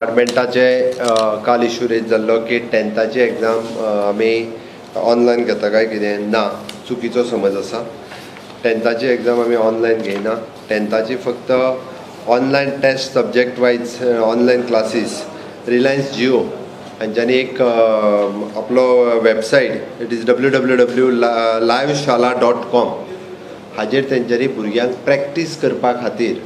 डिपार्टमेंटाचे काल issue rays जाल्लो की टेंथाची एग्जाम आमी ऑनलायन घेता काय कितें. ना, चुकीचो समज आसा. टेंथाची एग्जाम आमी ऑनलायन घेयना. टेंथाची फक्त online test, subject wise online classes. Reliance Jio हांच्यांनी एक आपलो website, it is www.liveshala.com, हाजेर तेंच्यांनी भुरग्यांक प्रॅक्टीस करपा खातीर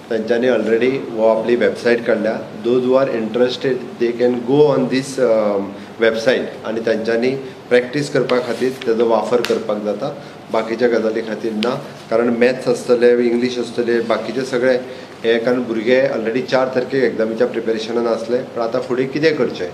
तेंच्यांनी ऑलरेडी हो आपली वेबसायट काडल्या. Those who are interested, they can go on this website आनी तेंच्यांनी प्रॅक्टीस करपा खातीर तेजो वापर करपाक जाता. बाकीच्या गजाली खातीर ना, कारण मॅथ्स आसतले, इंग्लीश आसतले, बाकीचे सगळे हे, कारण भुरगे ऑलरेडी 4 तारखेक एग्जामीच्या प्रिपेरेशनान आसले, पण आतां फुडें कितें करचें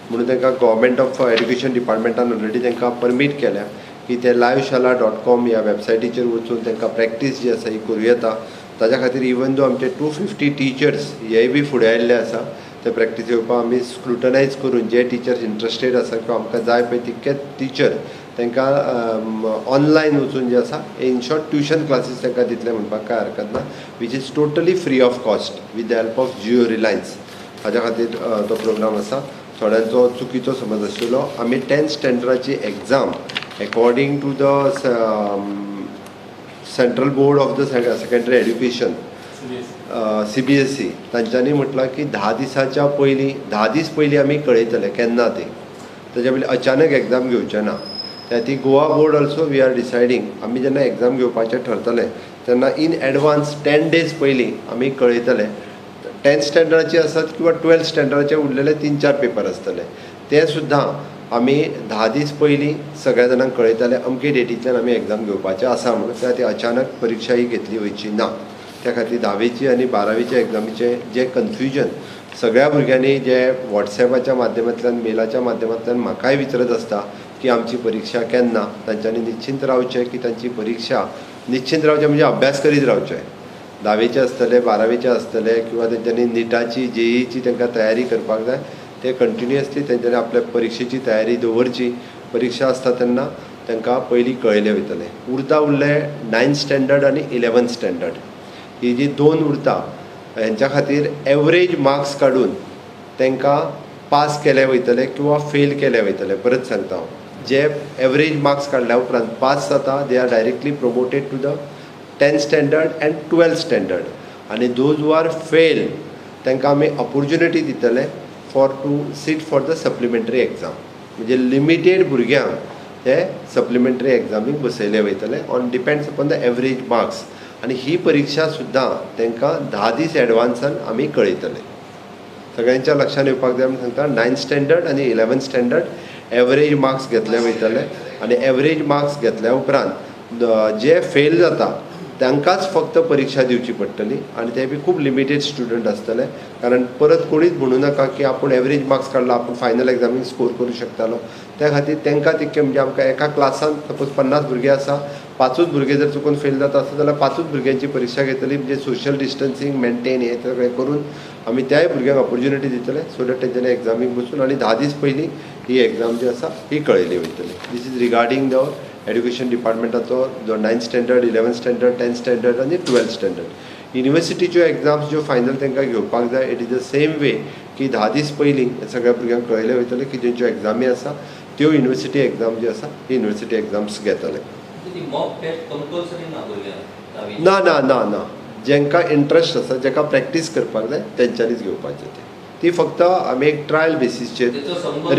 म्हणून तांकां गव्हर्मेंट ऑफ एड्युकेशन डिपार्टमेंटान ऑलरेडी तांकां परमीट केल्या की ते liveshala.com ह्या वेबसायटीचेर वचून तांकां प्रॅक्टीस जी आसा ही करूं येता. ताज्या खातीर इवन दो आमचे 250 टिचर्स हेय बी फुडें आयिल्ले आसा ते प्रॅक्टीस येवपाक, आमी स्क्रुटनायज करून जे टिचर्स इंट्रस्टेड आसा किंवा आमकां जाय पळय तितकेच टिचर तांकां ऑनलायन वचून जे आसा, इन शॉर्ट ट्युशन क्लासीस तांकां दितले म्हणपाक कांय हरकत ना, which is totally free of cost with the help of Jio Reliance. हाज्या खातीर तो प्रोग्राम आसा. थोड्यांचो चुकीचो समज आशिल्लो. आमी tenth स्टँडर्डाची exam according to the Central Board of the Secondary Education, CBSE, तांच्यांनी म्हटलां की 10 दिसाच्या पयलीं, 10 दीस पयलीं आमी कळयतले केन्ना ते. ताच्या पयलीं अचानक एग्जाम घेवचे ना. त्या खातीर Goa board also, we are deciding, आमी जेन्ना एग्जाम घेवपाचें ठरतलें तेन्ना इन एडवान्स 10 डेज पयलीं आमी कळयतले. टेन्थ स्टँडर्डाची आसत किंवा ट्वेल्थ स्टँडर्डाचे उरलेले तीन चार पेपर आसतले, ते सुद्दां आमी 10 दीस पयलीं सगळ्या जाणांक कळयतले, अमके डेटींतल्यान आमी एग्जाम घेवपाचे आसा म्हणून. त्या खातीर अचानक परिक्षा ही घेतली वयची ना. त्या खातीर धावेची आनी बारावेच्या एग्जामीचें जें कन्फ्युजन सगळ्या भुरग्यांनी जे वॉट्सॅपाच्या माध्यमांतल्यान, मेलाच्या माध्यमांतल्यान म्हाकाय विचारत आसता की आमची परिक्षा केन्ना, तांच्यांनी निश्चिंत रावचें की तांची परिक्षा, निश्चिंत रावचें म्हणजे अभ्यास करीत रावचें. धावेचे आसतले, बारावेचे आसतले किंवा तेंच्यांनी निटाची, जेईची तांकां तयारी करपाक जाय, ते कंटिन्युअसली तेंच्यांनी आपल्या परिक्षेची तयारी दवरची. परिक्षा आसता तेन्ना तांकां पयलीं कळयलें वयतलें. उरता उरले नायन्थ स्टँडर्ड आनी इलेवन्थ स्टँडर्ड, ही जी दोन उरता, हेंच्या खातीर एवरेज मार्क्स काडून तांकां पास केले वयतले किंवा फेल केले वयतले. परत सांगता हांव, जे एवरेज मार्क्स काडल्या उपरांत पास जाता, they are directly promoted to the 10th standard and 12th standard, आनी those who are fail, तांकां आमी ऑपोर्चुनिटी दितले for to sit for the supplementary exam. म्हणजे लिमिटेड भुरग्यांक ते सप्लिमेंटरी एग्जामीक बसयले वयतले on depends upon the average marks. आनी ही परिक्षा सुद्दां तांकां 10 दीस एडवान्सान आमी कळयतले. सगळ्यांच्या लक्षात येवपाक जाय म्हूण सांगता, नायन्थ स्टँडर्ड आनी इलेवन्थ स्टँडर्ड एवरेज मार्क्स घेतले वयतले आनी एवरेज मार्क्स घेतल्या उपरांत जे फेल जाता तांकांच फक्त परिक्षा दिवची पडटली आनी ते बी खूब लिमिटेड स्टुडंट आसतले. कारण परत कोणीच म्हणू नाका की आपूण एवरेज मार्क्स काडला, आपूण फायनल एग्जामीक स्कोर करूं शकतालो. त्या खातीर तांकां तितके, म्हणजे आमकां एका क्लासान सपोज 50 भुरगे आसा, पांचूच भुरगे जर चुकून फेल जाता आसत जाल्यार पांचूच भुरग्यांची परिक्षा घेतली. म्हणजे सोशल डिस्टन्सींग मेनटेन हें सगळें करून आमी त्याय भुरग्यांक ऑपोर्चुनिटी दितले, सो that तेंच्यांनी एग्जामीक बसून, आनी 10 दीस पयलीं ही एग्जाम जी आसा ही कळयली वयतली. This is regarding the education डिपार्टमेंटाचो जो ninth standard, 11th standard, 10th standard आनी ट्वेल्थ स्टँडर्ड. युनिवर्सिटीच्यो एग्जाम्स ज्यो फायनल तांकां घेवपाक जाय, it is the same way की 10 दीस पयलीं सगळ्या भुरग्यांक कळयलें वयतलें की जेंच्यो एग्जामी आसा त्यो युनिवर्सिटी एग्जाम जी आसा ही युनिवर्सिटी एग्जाम्स घेतले. ती मॉक टेस्ट कंपल्सरी ना भुरग्यांक धावी? ना ना ना ना, जेंकां इंट्रस्ट आसा, जेका प्रॅक्टीस करपाक जाय, तेंच्यांनीच घेवपाचें तें. ती फक्त आमी एक ट्रायल बेसीसचेर. तेचो संबंध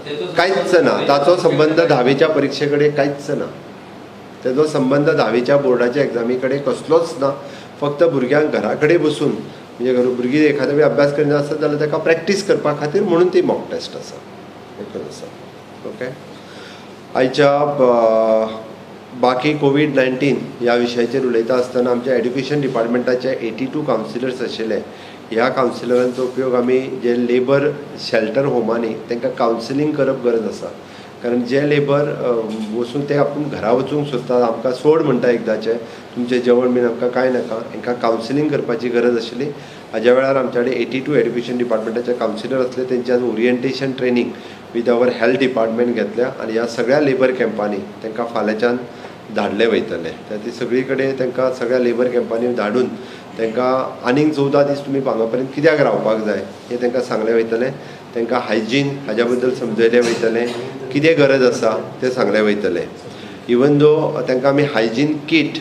तेचो कांयच ना. ताचो संबंद धावेच्या परिक्षे कडेन कांयच ना. तेजो संबंद धावेच्या बोर्डाच्या एग्जामी कडेन कसलोच ना. फक्त भुरग्यांक घरा कडेन बसून, म्हणजे भुरगीं एखाद्या वेळी अभ्यास करिना आसत जाल्यार ताका प्रॅक्टीस करपा खातीर म्हणून ती मॉक टेस्ट आसा, एकच आसा. ओके, आयच्या बाकी कोवीड 19 ह्या विशयाचेर उलयता आसतना आमच्या एड्युकेशन डिपार्टमेंटाचे 82 कावन्सिलर्स आशिल्ले. ह्या कावन्सिलरांचो उपयोग आमी जे लेबर शेल्टर होमांनी तांकां कावन्सिलींग करप गरज आसा, कारण जे लेबर वचून ते आपूण घरा वचूंक सोदतात, आमकां सोड म्हणटा एकदाचें, तुमचें जेवण बीन आमकां कांय नाका, हांकां कावन्सिलींग करपाची गरज आशिल्ली. हाज्या वेळार आमच्या कडेन 82 एड्युकेशन डिपार्टमेंटाचे कावन्सिलर आसले. तेंची आज orientation training with our health department घेतल्या आनी ह्या सगळ्या लेबर कॅम्पांनी तांकां फाल्यांच्यान धाडले वयतले. त्या खातीर सगळी कडेन तांकां सगळ्या लेबर कॅम्पांनी धाडून तांकां आनीक 14 दीस तुमी हांगा पर्यंत कित्याक रावपाक जाय हें तांकां सांगलें वयतलें. तांकां हायजीन हाज्या बद्दल समजयलें वयतलें, कितें गरज आसा तें सांगलें वयतलें. इवन दो तांकां आमी हायजीन कीट,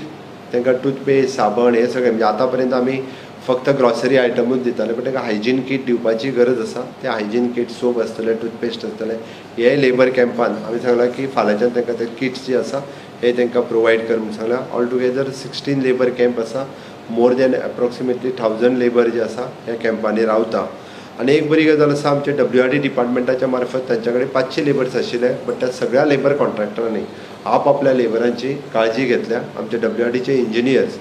तांकां टूथपेस्ट, साबण हें सगळें, म्हणजे आतां पर्यंत आमी फक्त ग्रॉसरी आयटमूच दिताले, बट तांकां हायजीन कीट दिवपाची गरज आसा. ते हायजीन कीट, सोप आसतलें, टूथपेस्ट आसतलें, हे लेबर कॅम्पान आमी सांगलां की फाल्यांच्यान तांकां ते किट्स जे आसा हे तांकां प्रोवायड कर म्हूण सांगलां. All together 16 labour camp आसा. More than approximately 1000 labour जे आसा ह्या कॅम्पांनी रावता. आनी एक बरी गजाल आसा, आमच्या डब्ल्यू आर डी डिपार्टमेंटाच्या मार्फत तांच्या कडेन 500 लेबर्स आशिल्ले, बट त्या सगळ्या लेबर कॉन्ट्रॅक्टरांनी आपआपल्या लेबरांची काळजी घेतल्या. आमच्या डब्ल्यू आर डीचे इंजिनियर्स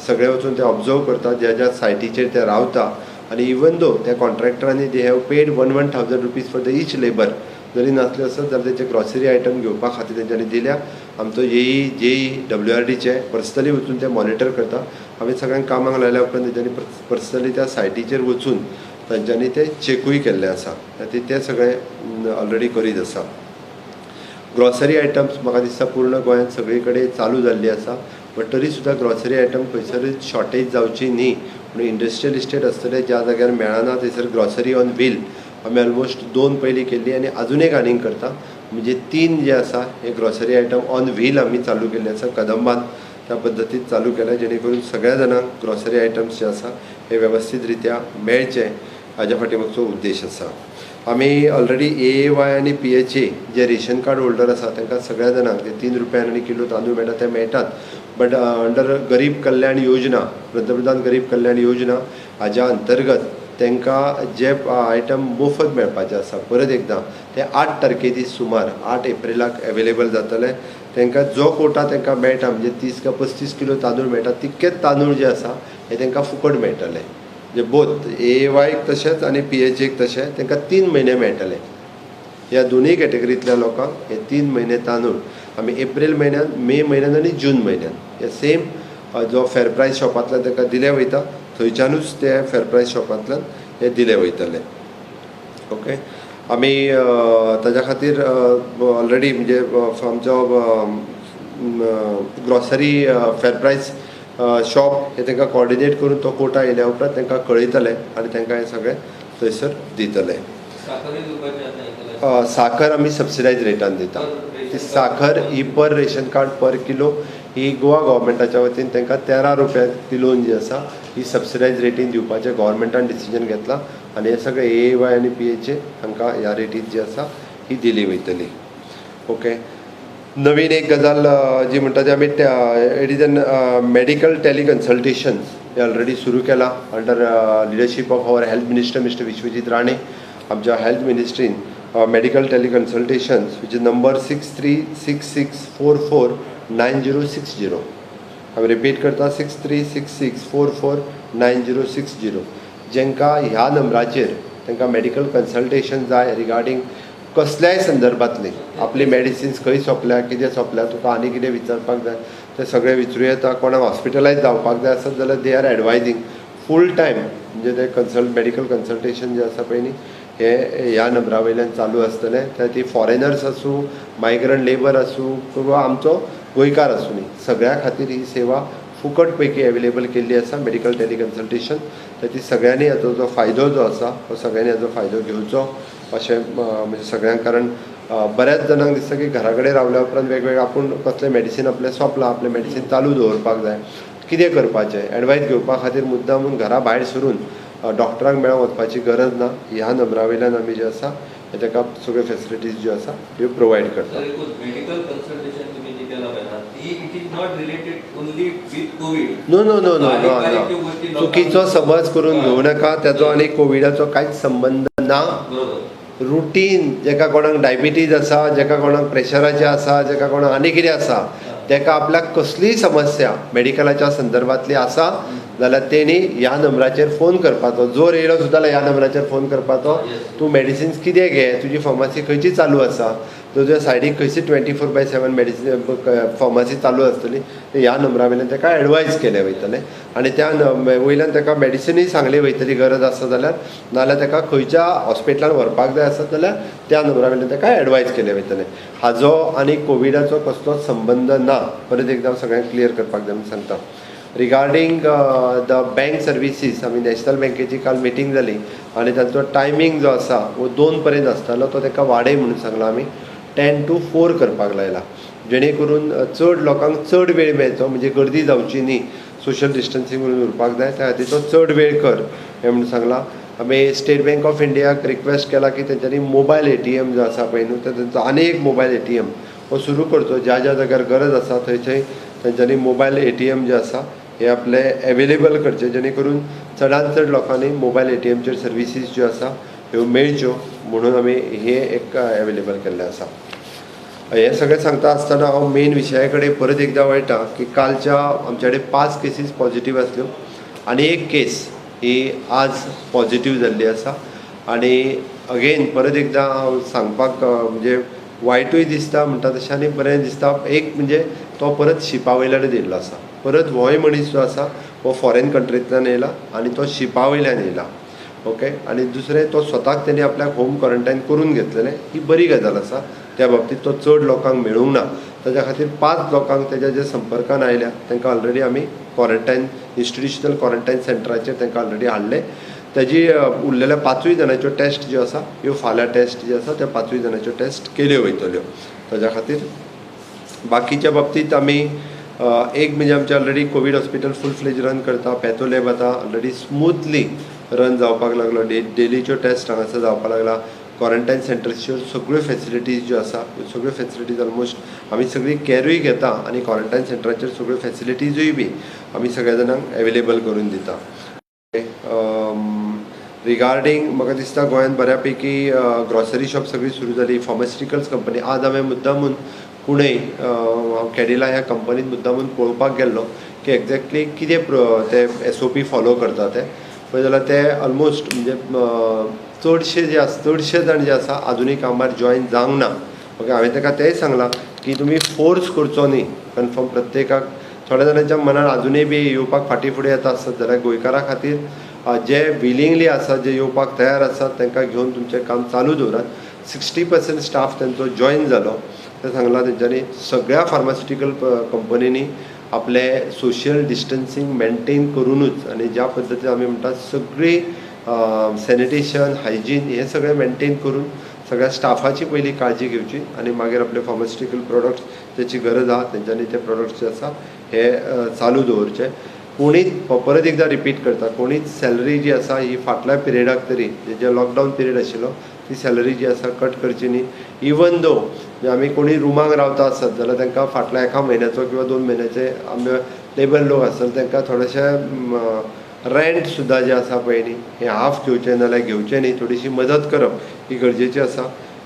सगळे वचून ते ऑब्जर्व करतात ज्या ज्या सायटीचेर ते रावता. आनी इवन दो त्या कॉन्ट्रॅक्टरांनी they have paid one one thousand rupees for the each labour, जरी नासले आसत जाल्यार तेंचे ग्रॉसरी आयटम घेवपा खातीर तेंच्यांनी दिल्या. आमचो एई, जेई डब्ल्यू आर डीचे पर्सनली वचून ते मॉनिटर करता. आमी सगळ्यांक कामाक लायल्या उपरांत तेंच्यांनी पर्सनली त्या सायटीचेर वचून तांच्यांनी ते चॅकूय केल्ले आसा. खातीर ते सगळे ऑलरेडी करीत आसा. ग्रॉसरी आयटम्स म्हाका दिसता पूर्ण गोंयांत सगळी कडेन चालू जाल्ली आसा, बट तरी सुद्दां ग्रॉसरी आयटम खंयसरूय शॉर्टेज जावची न्ही म्हणून इंडस्ट्रियल इस्टेट आसतले, ज्या जाग्यार मेळना थंयसर ग्रॉसरी ऑन व्हील आमी ऑलमोस्ट दोन पयलीं केल्ली आनी आजून एक आनीक करता. म्हणजे तीन जे आसा हे ग्रॉसरी आयटम ऑन व्हील आमी चालू केल्ले आसा. कदंबान त्या पद्दतीन चालू केल्या, जेणे करून सगळ्या जाणांक ग्रॉसरी आयटम्स जे आसा हे वेवस्थीत रित्या मेळचे, हाज्या फाटी मागचो उद्देश आसा. आमी ऑलरेडी एएवाय आनी पीएचए जे रेशन कार्ड होल्डर आसा तांकां सगळ्या जाणांक ते 3 रुपयान आनी किलो तांदूळ मेळटा ते मेळटात. बट अंडर गरीब कल्याण योजना, पंतप्रधान गरीब कल्याण योजना हाज्या अंतर्गत तांकां जे आयटम मोफत मेळपाचे आसा, परत एकदां ते 8 तारखे दीस सुमार 8 एप्रिलाक एवेलेबल जातले. तांकां जो कोटा तांकां मेळटा, म्हणजे 30 काय 35 किलो तांदूळ मेळटा, तितकेच तांदूळ जे आसा हे तांकां फुकट मेळटले. म्हणजे बोथ एएवायक तशेंच आनी पीएचएक तशें तांकां 3 म्हयने मेळटले. ह्या दोनूय कॅटेगरींतल्या लोकांक हे 3 म्हयने तांदूळ आमी एप्रील म्हयन्यान, मे म्हयन्यान आनी जून म्हयन्यान हे सेम जो फेर प्रायस शॉपांतल्यान तांकां दिले वयता, थंयच्यानूच ते फेर प्रायस शॉपांतल्यान हे दिले वयतले. ओके, आमी ताज्या खातीर ऑलरेडी म्हणजे आमचो ग्रॉसरी फेर प्रायस शॉप हे तांकां कॉर्डिनेट करून तो कोटा येयल्या उपरांत तांकां कळयतले आनी तांकां हें सगळें थंयसर दितले. साखरूय दिवपाचें आतां ऐकलां. साखर आमी सबसिडायज रेटान दिता. ती साखर ही पर रेशन कार्ड पर किलो ही गोवा गव्हर्मेंटाच्या वतीन तांकां 13 रुपया किलोन जी आसा ही सबसिडायज रेटीन दिवपाचें गव्हर्मेंटान डिसिजन घेतलां. आनी हे सगळे एएवाय आनी पीएचए हांकां ह्या रेटीन जी आसा ही दिली वयतली. ओके, नवीन एक गजाल जी म्हणटा ती आमी, it is an medical tele consultation hey already सुरू केलां under leadership of our health minister Mister Vishwajit Rane. आमच्या health मिनिस्ट्रीन medical tele consultations, which is number 6366449060, हांव रिपीट करता, 6366449060. जांकां ह्या नंबराचेर तांकां मेडिकल कन्सल्टेशन जाय रिगार्डींग कसल्याय संदर्भातली, आपली मेडिसिन्स खंय सोंपल्या, कितें सोंपल्या, तुका आनी कितें विचारपाक जाय तें सगळें विचारूं येता. कोणाक हॉस्पिटलायज जावपाक जाय आसत जाल्यार they are advising full time. म्हणजे ते कन्सल्ट मेडिकल कन्सल्टेशन जें आसा पळय न्ही, हे ह्या नंबरा वयल्यान चालू आसतलें. त्या ती फॉरेनर्स आसूं, मायग्रंट लेबर आसूं किंवा आमचो गोंयकार आसूं न्ही, सगळ्या खातीर ही सेवा फुकट पैकी एवेलेबल केल्ली आसा, मेडिकल टेली कन्सल्टेशन. तर ती सगळ्यांनी हाचो जो फायदो जो आसा हो सगळ्यांनी हाचो फायदो घेवचो अशें म्हणजे सगळ्यांक. कारण बऱ्याच जाणांक दिसता की घरा कडेन रावल्या उपरांत वेगवेगळे आपूण कसलें मेडिसीन आपलें सोंपलां, आपलें मेडिसीन चालू दवरपाक जाय, कितें करपाचें, एडवायस घेवपा खातीर मुद्दामून घरा भायर सरून डॉक्टरांक मेळोंक वचपाची गरज ना. ह्या नंबरा वयल्यान आमी जे आसा हे ताका सगळ्यो फेसिलिटीज ज्यो आसा त्यो प्रोवायड करता. सर, एकूच मेडिकल कन्सल्टेशन तुम्ही जी केला पळय ना, ती it is not related only with Covid. No no no no. बारीक नो. बारीक त्यो गोष्टी नो, चुकीचो समज करून घेवं नाका. ताजो आनी कोविडाचो कांयच संबंद ना. रुटीन जेका कोणाक डायबिटीज आसा, जेका कोणाक प्रेशराचें आसा, जेका कोणाक आनी कितें आसा, तेका आपल्याक कसलीय समस्या मेडिकलाच्या संदर्भातली आसा जाल्यार तेणी ह्या नंबराचेर फोन करपाचो. जोर येयलो सुद्दां जाल्यार ह्या नंबराचेर फोन करपाचो. तूं मेडिसिन्स कितें घे, तुजी फार्मासी खंयची चालू आसा, तुज्या सायडीक खंयची 24/7 मेडिसिन फार्मासी चालू आसतली, ते ह्या नंबरा वयल्यान ताका एडवायज केलें वयतलें आनी त्या वयल्यान ताका मेडिसिनूय सांगली वयतली गरज आसा जाल्यार. नाजाल्यार ताका खंयच्या हॉस्पिटलान व्हरपाक जाय आसत जाल्यार त्या नंबरा वयल्यान ताका एडवायज केलें वयतलें. हाजो आनी कोविडाचो कसलोच संबंद ना, परत एकदां सगळ्यांक क्लियर करपाक जाय म्हूण सांगता. रिगार्डींग the bank services, आमी नॅशनल बँकेची काल मिटींग जाली आनी तांचो टायमींग जो आसा वो 2 पर्यंत आसतालो, तो ताका वाडय म्हणून सांगला. आमी 10 to 4 करपाक लायला, जेणे करून चड लोकांक चड वेळ मेळचो, म्हणजे गर्दी जावची न्ही, सोशल डिस्टन्सींग करून उरपाक जाय, त्या खातीर तो चड वेळ कर हें म्हणून सांगला. आमी स्टेट बँक ऑफ इंडियाक रिक्वेस्ट केला की तेंच्यांनी मोबायल ATM जो आसा पळय न्हू, तो तेंचो आनी एक मोबायल ATM हो सुरू करचो. ज्या ज्या जाग्यार गरज आसा थंय थंय तेंच्यांनी मोबायल ATM जे आसा हे आपले एवेलेबल करचे, जेणे करून चडान चड लोकांनी मोबायल ATMचेर सर्विसीस ज्यो आसा ह्यो मेळच्यो म्हणून आमी हे एक एवेलेबल केल्लें आसा. हें सगळें सांगता आसतना हांव मेन विशया कडेन परत एकदां वळटा की कालच्या आमच्या कडेन 5 केसीस पॉझिटीव आसल्यो आनी एक केस ही आज पॉझिटीव जाल्ली आसा. आनी अगेन परत एकदां हांव सांगपाक म्हणजे वायटूय दिसता म्हणटा तशें आनी बरें दिसता. एक म्हणजे तो परत शिपा वयल्यान येयल्लो आसा, परत होय मनीस जो आसा हो फॉरेन कंट्रींतल्यान येयला आनी तो शिपा वयल्यान येयला. ओके, आनी दुसरें तो स्वताक तेणी आपल्याक होम क्वॉरंटायन करून घेतलेलें, ही बरी गजाल आसा. त्या बाबतींत तो चड लोकांक मेळूंक ना, ताच्या खातीर 5 लोकांक तेज्या जे संपर्कान आयल्या तांकां ऑलरेडी आमी क्वॉरंटायन इन्स्टिट्युशनल क्वॉरंटायन सेंटराचेर तांकां ऑलरेडी हाडले. ताजी उरलेल्या 5 जाणांच्यो टेस्ट ज्यो आसा ह्यो फाल्यां टेस्ट ज्यो आसा त्या 5 जाणांच्यो टेस्ट केल्यो वयतल्यो. ताज्या खातीर बाकीच्या बाबतींत आमी एक म्हणजे आमचे already Covid hospital full fledge run करता. पॅथो लॅब आतां ऑलरेडी स्मुथली रन जावपाक लागलो, डेलीच्यो टेस्ट हांगासर जावपाक लागला. क्वॉरंटायन सेंटर्सच्यो सगळ्यो फेसिलिटीज ज्यो आसा त्यो सगळ्यो फेसिलिटीज ऑलमोस्ट आमी सगळी कॅरूय घेता आनी क्वॉरंटायन सेंटराचेर सगळ्यो फेसिलिटीजूय बी आमी सगळ्या जाणांक एवेलेबल करून दिता. रिगार्डींग म्हाका दिसता गोंयांत बऱ्या पैकी ग्रॉसरी शॉप सगळी सुरू जाली, फार्मास्युटिकल्स कंपनी. आज हांवें मुद्दामून कुणय हांव कॅडिला ह्या कंपनीत मुद्दामून पळोवपाक गेल्लो की एक्झॅक्टली कितें ते SOP follow करता ते पळय जाल्यार ते ऑलमोस्ट म्हणजे चडशे जे आसा, चडशे जाण जे आसा आजुनूय कामार जॉयन जावंक ना. ओके, हांवें ताका तेंय सांगलां की तुमी फोर्स करचो न्ही कन्फर्म प्रत्येकाक. थोड्या जाणांच्या मनान आजुनूय बी येवपाक फाटीं फुडें येता आसत जाल्यार गोंयकारां खातीर जे विलिंगली आसा, जे येवपाक तयार आसात तांकां घेवन तुमचें काम चालू दवरात. 60% स्टाफ तांचो जॉयन जालो. तें सांगलां तेंच्यांनी सगळ्या फार्मास्युटिकल कंपनींनी आपले सोशल डिस्टन्सींग मेनटेन करुनूच आनी ज्या पद्दतीन आमी म्हणटात सगळी सॅनिटेशन हायजीन हें सगळें मेनटेन करून सगळ्या स्टाफाची पयली काळजी घेवची आनी मागीर आपले फार्मास्युटिकल प्रोडक्ट्स तेची गरज आहा तेंच्यांनी ते प्रोडक्ट्स जे आसा हे चालू दवरचे. कोणीच परत एकदां रिपीट करता, कोणीच सॅलरी जी आसा ही फाटल्या पिरियडाक तरी जे लॉकडावन पिरियड आशिल्लो ती सॅलरी जी आसा कट करची न्ही. इवन दो आमी कोणी रुमाक रावता आसत जाल्यार तांकां फाटल्या एका म्हयन्याचो किंवा 2 म्हयन्याचे आमचे लेबर लोक आसत तांकां थोडेशे रेंट सुद्दां जे आसा पळय न्ही हें हाफ घेवचें नाजाल्यार घेवचें न्ही, थोडीशी मदत करप ही गरजेची आसा.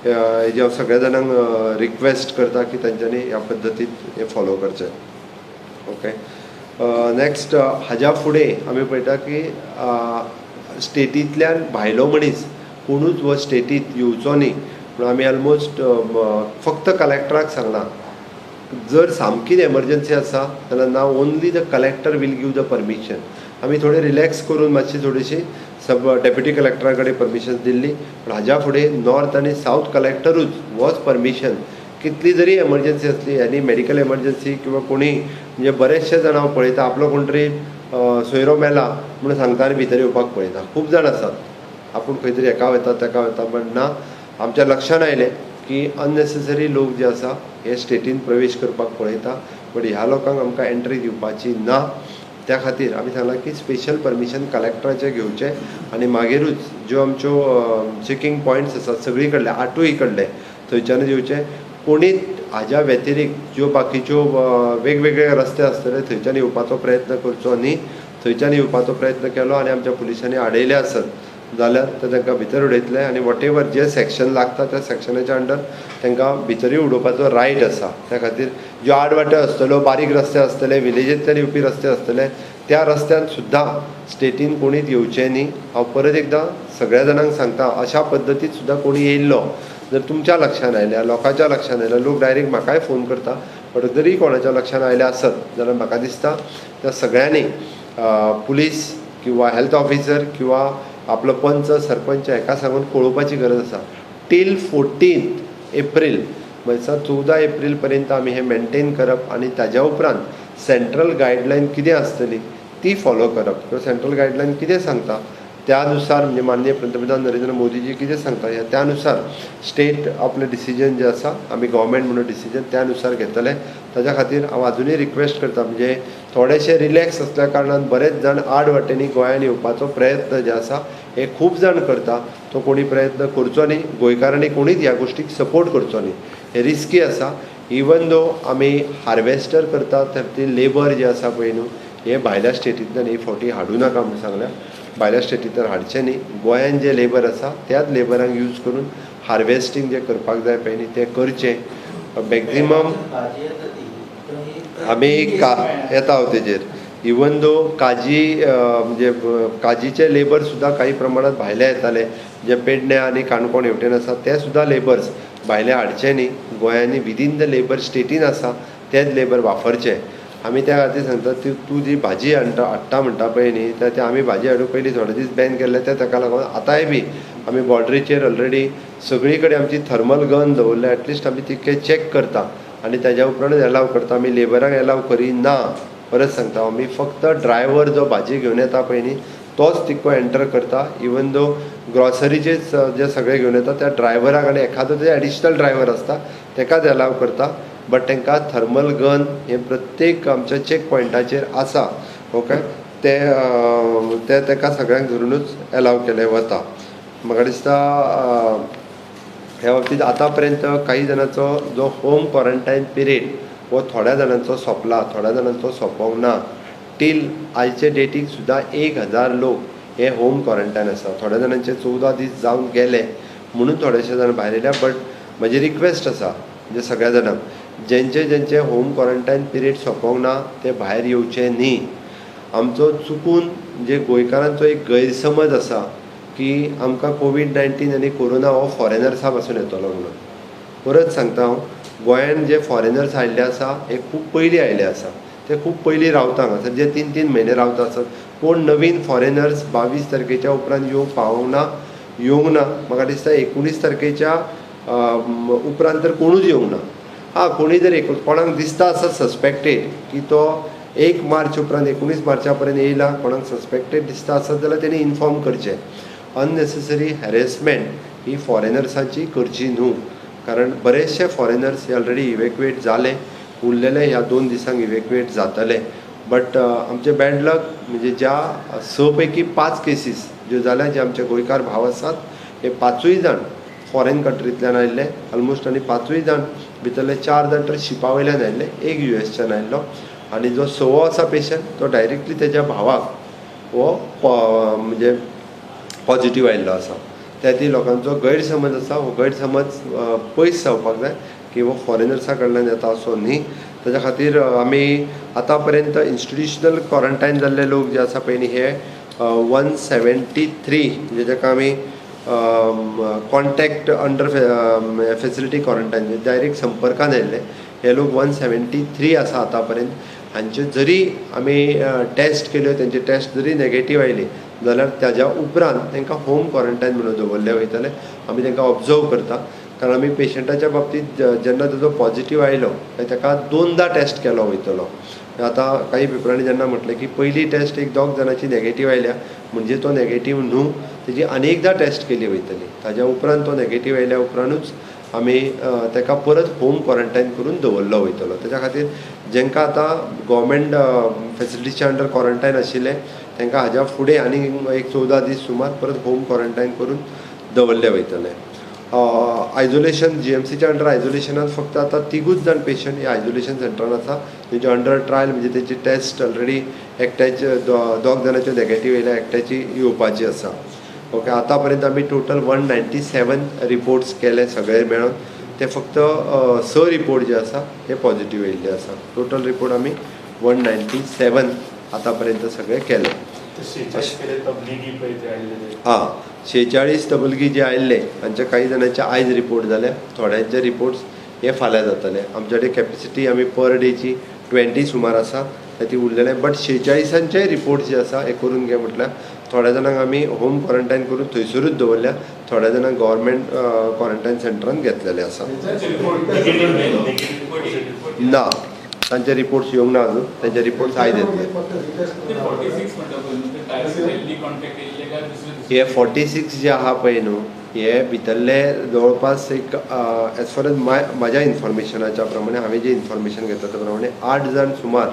हेजी हांव सगळ्या जाणांक रिक्वेस्ट करता की तांच्यांनी ह्या पद्दतीन हें फॉलो करचें. ओके, नॅक्स्ट हाज्या फुडें आमी पळयता की स्टेटींतल्यान भायलो मनीस कोणूच हो स्टेटींत येवचो न्ही म्हणून आमी ऑलमोस्ट फक्त कलेक्टराक सांगलां. जर सामकीच एमर्जन्सी आसा जाल्यार ना only the collector will give the permission. आमी थोडे रिलॅक्स करून मातशी थोडीशी सब डेप्युटी कलेक्टरा कडेन परमिशन दिल्ली, पूण हाज्या फुडें नॉर्थ आनी सावथ कलेक्टरूच होच परमिशन कितली जरी एमर्जन्सी आसली आनी मेडिकल एमर्जन्सी किंवा कोणी म्हणजे बरेचशे जाण हांव पळयता आपलो कोण तरी सोयरो मेला म्हणून सांगता आनी भितर येवपाक पळयता. खूब जाण आसात आपूण खंय तरी हेका वता तेका वता, बट ना आमच्या लक्षान आयलें की अननेसेसरी लोक जे आसा हे स्टेटीन प्रवेश करपाक पळयता, बट ह्या लोकांक आमकां एंट्री दिवपाची ना. त्या खातीर आमी सांगलां की स्पेशल परमिशन कलेक्टराचें घेवचें आनी मागीरूच ज्यो आमच्यो चॅकींग पॉयंट्स आसात सगळी कडले 8 कडले थंयच्यानूच येवचें. कोणीच हाज्या व्यतिरिक्त ज्यो बाकीच्यो वेगवेगळे रस्ते आसतले थंयच्यान येवपाचो प्रयत्न करचो न्ही. थंयच्यान येवपाचो प्रयत्न केलो आनी आमच्या पुलिसांनी आडयले आसत जाल्यार ते तांकां भितर उडयतले आनी what ever जे सेक्शन लागता त्या सेक्शनाच्या अंडर तांकां भितरूय उडोवपाचो रायट आसा. त्या खातीर ज्यो आडवाट्यो आसतल्यो, बारीक रस्ते आसतले, विलेजींतल्यान येवपी रस्ते आसतले, त्या रस्त्यान सुद्दां स्टेटीन कोणीच येवचें न्ही. हांव परत एकदां सगळ्या जाणांक सांगता, अशा पद्दतीन सुद्दां कोणी येयल्लो जर तुमच्या लक्षान आयल्या, लोकांच्या लक्षान आयल्या, लोक डायरेक्ट म्हाकाय फोन करता, बट जरी कोणाच्या लक्षान आयलें आसत जाल्यार म्हाका दिसता त्या सगळ्यांनी पुलीस किंवा हेल्थ ऑफिसर किंवा आपलो पंच सरपंच हेका सांगून कळोवपाची गरज आसा. टील 14 एप्रील म्हणल्यार 14 एप्रील पर्यंत आमी हें मेनटेन करप आनी ताज्या उपरांत सेंट्रल गायडलायन कितें आसतली ती फॉलो करप किंवा सेंट्रल गायडलायन कितें सांगता त्या नुसार, म्हणजे माननीय पंतप्रधान नरेंद्र मोदीजी कितें सांगता ह्या त्या नुसार स्टेट आपलें डिसिजन जें आसा, आमी गव्हर्मेंट म्हणून डिसिजन त्या नुसार घेतले. ताच्या खातीर हांव आजुनूय रिक्वेस्ट करता, म्हणजे थोडेशे रिलॅक्स आसल्या कारणान बरेच जाण आड वाटेंनी गोंयान येवपाचो प्रयत्न जे आसा हे खूब जाण करता. तो कोणी प्रयत्न करचो न्ही, गोंयकारांनी कोणीच ह्या गोश्टीक सपोर्ट करचो न्ही, हें रिस्की आसा. इवन दो आमी हार्वेस्टर करता तर ती लेबर जी आसा पळय न्हू, हे भायल्या स्टेटींतल्यान ही फावटी हाडूं नाका म्हूण सांगल्या. भायल्या स्टेटींतल्यान हाडचें न्ही, गोंयान जे लेबर आसा त्याच लेबरांक यूज करून हार्वेस्टींग जें करपाक जाय पळय न्ही तें करचें. मॅक्झिमम आमी का येता हांव तेजेर. इवन दो काजी, म्हणजे काजीचे लेबर सुद्दां काही प्रमाणात भायले येताले, जे पेडणे आनी काणकोण हेवटेन आसा ते सुद्दां लेबर्स भायले हाडचे न्ही, गोंयांनी विदीन the labour स्टेटीन आसा तेच लेबर वापरचे. आमी त्या खातीर सांगता, ती तूं जी भाजी हाडटा म्हणटा पळय न्ही, ते आमी भाजी हाडूंक पयलीं थोडे दीस बॅन केल्ले, ते ताका लागून आतांय बी आमी बॉर्डरीचेर ऑलरेडी सगळी कडेन आमची थर्मल गन दवरल्या. एटलिस्ट आमी तितके चॅक करता आनी ताज्या उपरांतूच एलाव करता. आमी लेबरांक एलाव करिना, परत सांगता, आमी फक्त ड्रायव्हर जो भाजी घेवन येता पळय न्ही तोच तितको एंटर करता. इवन दो ग्रॉसरीचे जे सगळे घेवन येता त्या ड्रायव्हराक आनी एखादो जे एडिशनल ड्रायव्हर आसता तेकाच एलाव करता, बट तांकां थर्मल गन हे प्रत्येक आमच्या चॅक पॉयंटाचेर आसा. ओके, ते ते ताका सगळ्यांक धरुनूच एलाव केलें वता. म्हाका दिसता ह्या बाबतींत आतां पर्यंत काही जाणांचो जो होम क्वॉरंटायन पिरियड हो थोड्या जाणांचो सोंपला, थोड्या जाणांचो सोंपोंक ना. टील आयचे डेटीक सुद्दां 1000 लोक हे होम क्वॉरंटायन आसा. थोड्या जाणांचे 14 दीस जावन गेले म्हणून थोडेशे जाण भायर येयल्या. बट म्हजी रिक्वेस्ट आसा म्हणजे सगळ्या जाणांक, जेंचे जेंचे होम क्वॉरंटायन पिरियड सोंपोंक ना ते भायर येवचे न्ही. आमचो चुकून म्हणजे गोंयकारांचो एक गैरसमज आसा की आमकां कोवीड-19 आनी कोरोना हो फॉरेनर्सा पासून येतलो म्हणून. परत सांगता हांव, गोंयान जे फॉरेनर्स आयिल्ले आसा हे खूब पयलीं आयिल्ले आसा, ते खूब पयलीं रावता हांगासर, जे 3-3 म्हयने रावता आसत. कोण नवीन फॉरेनर्स 22 तारखेच्या उपरांत येवंक पावोंक ना, येवंक ना. म्हाका दिसता 19 तारखेच्या उपरांत तर कोणूच येवंक ना. हां, कोणूय जर कोणाक दिसता आसत सस्पेक्टेड की तो 1 मार्च उपरांत 19 मार्चा पर्यंत येयला, कोणाक सस्पेक्टेड दिसता आसत जाल्यार तेणी इन्फॉर्म करचें. अननेसेसरी हॅरेसमेंट ही फॉरेनर्सांची करची न्हू, कारण बरेचशे फॉरेनर्स हे ऑलरेडी इवेक्युएट जाले, उरलेले ह्या 2 दिसांक इवेक्युएट जातले. बट आमचे बॅड लक म्हणजे ज्या 6 पैकी 5 केसीस ज्यो जाल्या, जे आमचे गोंयकार भाव आसात हे 5 जाण फॉरेन कंट्रींतल्यान आयिल्ले ऑलमोस्ट, आनी 5 जाण भितरले 4 जाण तर शिपा वयल्यान आयिल्ले, एक you एसच्यान आयिल्लो, आनी जो 6वो आसा पेशंट तो डायरेक्टली तेज्या भावाक हो म्हणजे पॉजिटीव आयिल्लो आसा. त्या खातीर लोकांचो गैरसमज आसा, हो गैरसमज पयस जावपाक जाय की हो फॉरेनर्सा कडल्यान येता असो न्ही. ताच्या खातीर आमी आतां पर्यंत इन्स्टिट्युशनल क्वॉरंटायन जाल्ले लोक जे आसा पळय न्ही हे 173, म्हणजे जाका आमी कॉन्टॅक्ट अंडर फेसिलिटी क्वॉरंटायन, म्हणजे डायरेक्ट संपर्कान आयिल्ले हे लोक 173 आसा आतां पर्यंत. हांचे जरी आमी टॅस्ट केल्यो, तेंचे टॅस्ट जरी नेगेटीव आयली जाल्यार ताज्या उपरांत तांकां होम क्वॉरंटायन म्हणून दवरले वयतले. आमी तांकां ऑब्जर्व करता, कारण आमी पेशंटाच्या बाबतींत जेन्ना ताजो पॉजिटीव आयलो काय ताका 2दा टॅस्ट केलो वयतलो. आतां काही पेपरांनी जेन्ना म्हटलें की पयली टॅस्ट एक 2 जाणांची नेगेटीव आयल्या म्हणजे तो नेगेटीव न्हू, तेजी आनी एकदां टॅस्ट केली वयतली. ताज्या उपरांत तो नेगेटीव आयल्या उपरांतूच आमी ताका परत होम क्वॉरंटायन करून दवरलो वयतलो. ताच्या खातीर जेंकां आतां गोवोरमेंट फेसिलिटीच्या अंडर क्वॉरंटायन आशिल्ले तांकां हाज्या फुडें आनी एक 14 दीस सुमार परत होम क्वॉरंटायन करून दवरले वयतले. आयजोलेशन जी एम सीच्या अंडर आयजोलेशनान फक्त आतां 3 जाण पेशंट हे आयजोलेशन सेंटरान आसा, तेंचे अंडर ट्रायल, म्हणजे तेंची टेस्ट ऑलरेडी एकट्याचे 2 जाणाच्यो नेगेटीव येयल्या, एकट्याची येवपाची आसा. ओके, आतां पर्यंत आमी टोटल 197 रिपोर्ट्स केले सगळे मेळून, ते फक्त 6 रिपोर्ट जे आसा हे पॉजिटीव येयल्ले आसा. टोटल रिपोर्ट आमी 197 आतां पर्यंत सगळे केले. हां, 46 तबलगी जे आयिल्ले हांचे काही जाणांचे आयज रिपोर्ट जाले, थोड्यांचे रिपोर्ट्स हे फाल्यां जातले. आमचे कडेन कॅपेसिटी आमी पर डेची 20 सुमार आसा, ती उरलेले. बट 46 रिपोर्ट जे आसा हे करून घे म्हटल्यार थोड्या जाणांक आमी होम क्वॉरंटायन करून थंयसरूच दवरल्या, थोड्या जाणांक गव्हर्मेंट क्वॉरंटायन सेंटरान घेतलेले आसा. ना, तांचे रिपोर्ट्स येवंक ना अजून, तांचे रिपोर्ट्स आयज येतले. ते 46 म्हणटा पळय न्हू, ते डायरेक्ट दिल्ली कॉन्टॅक्ट येयल्ले काय दुसरे दुसरे? हे 46 जे आहा पळय न्हू, हे भितरले जवळपास एक, एज फार एज म्हाज्या इन्फॉर्मेशनाच्या प्रमाणे, हांवें जें इन्फॉर्मेशन घेतला त्या प्रमाणे 8 जाण सुमार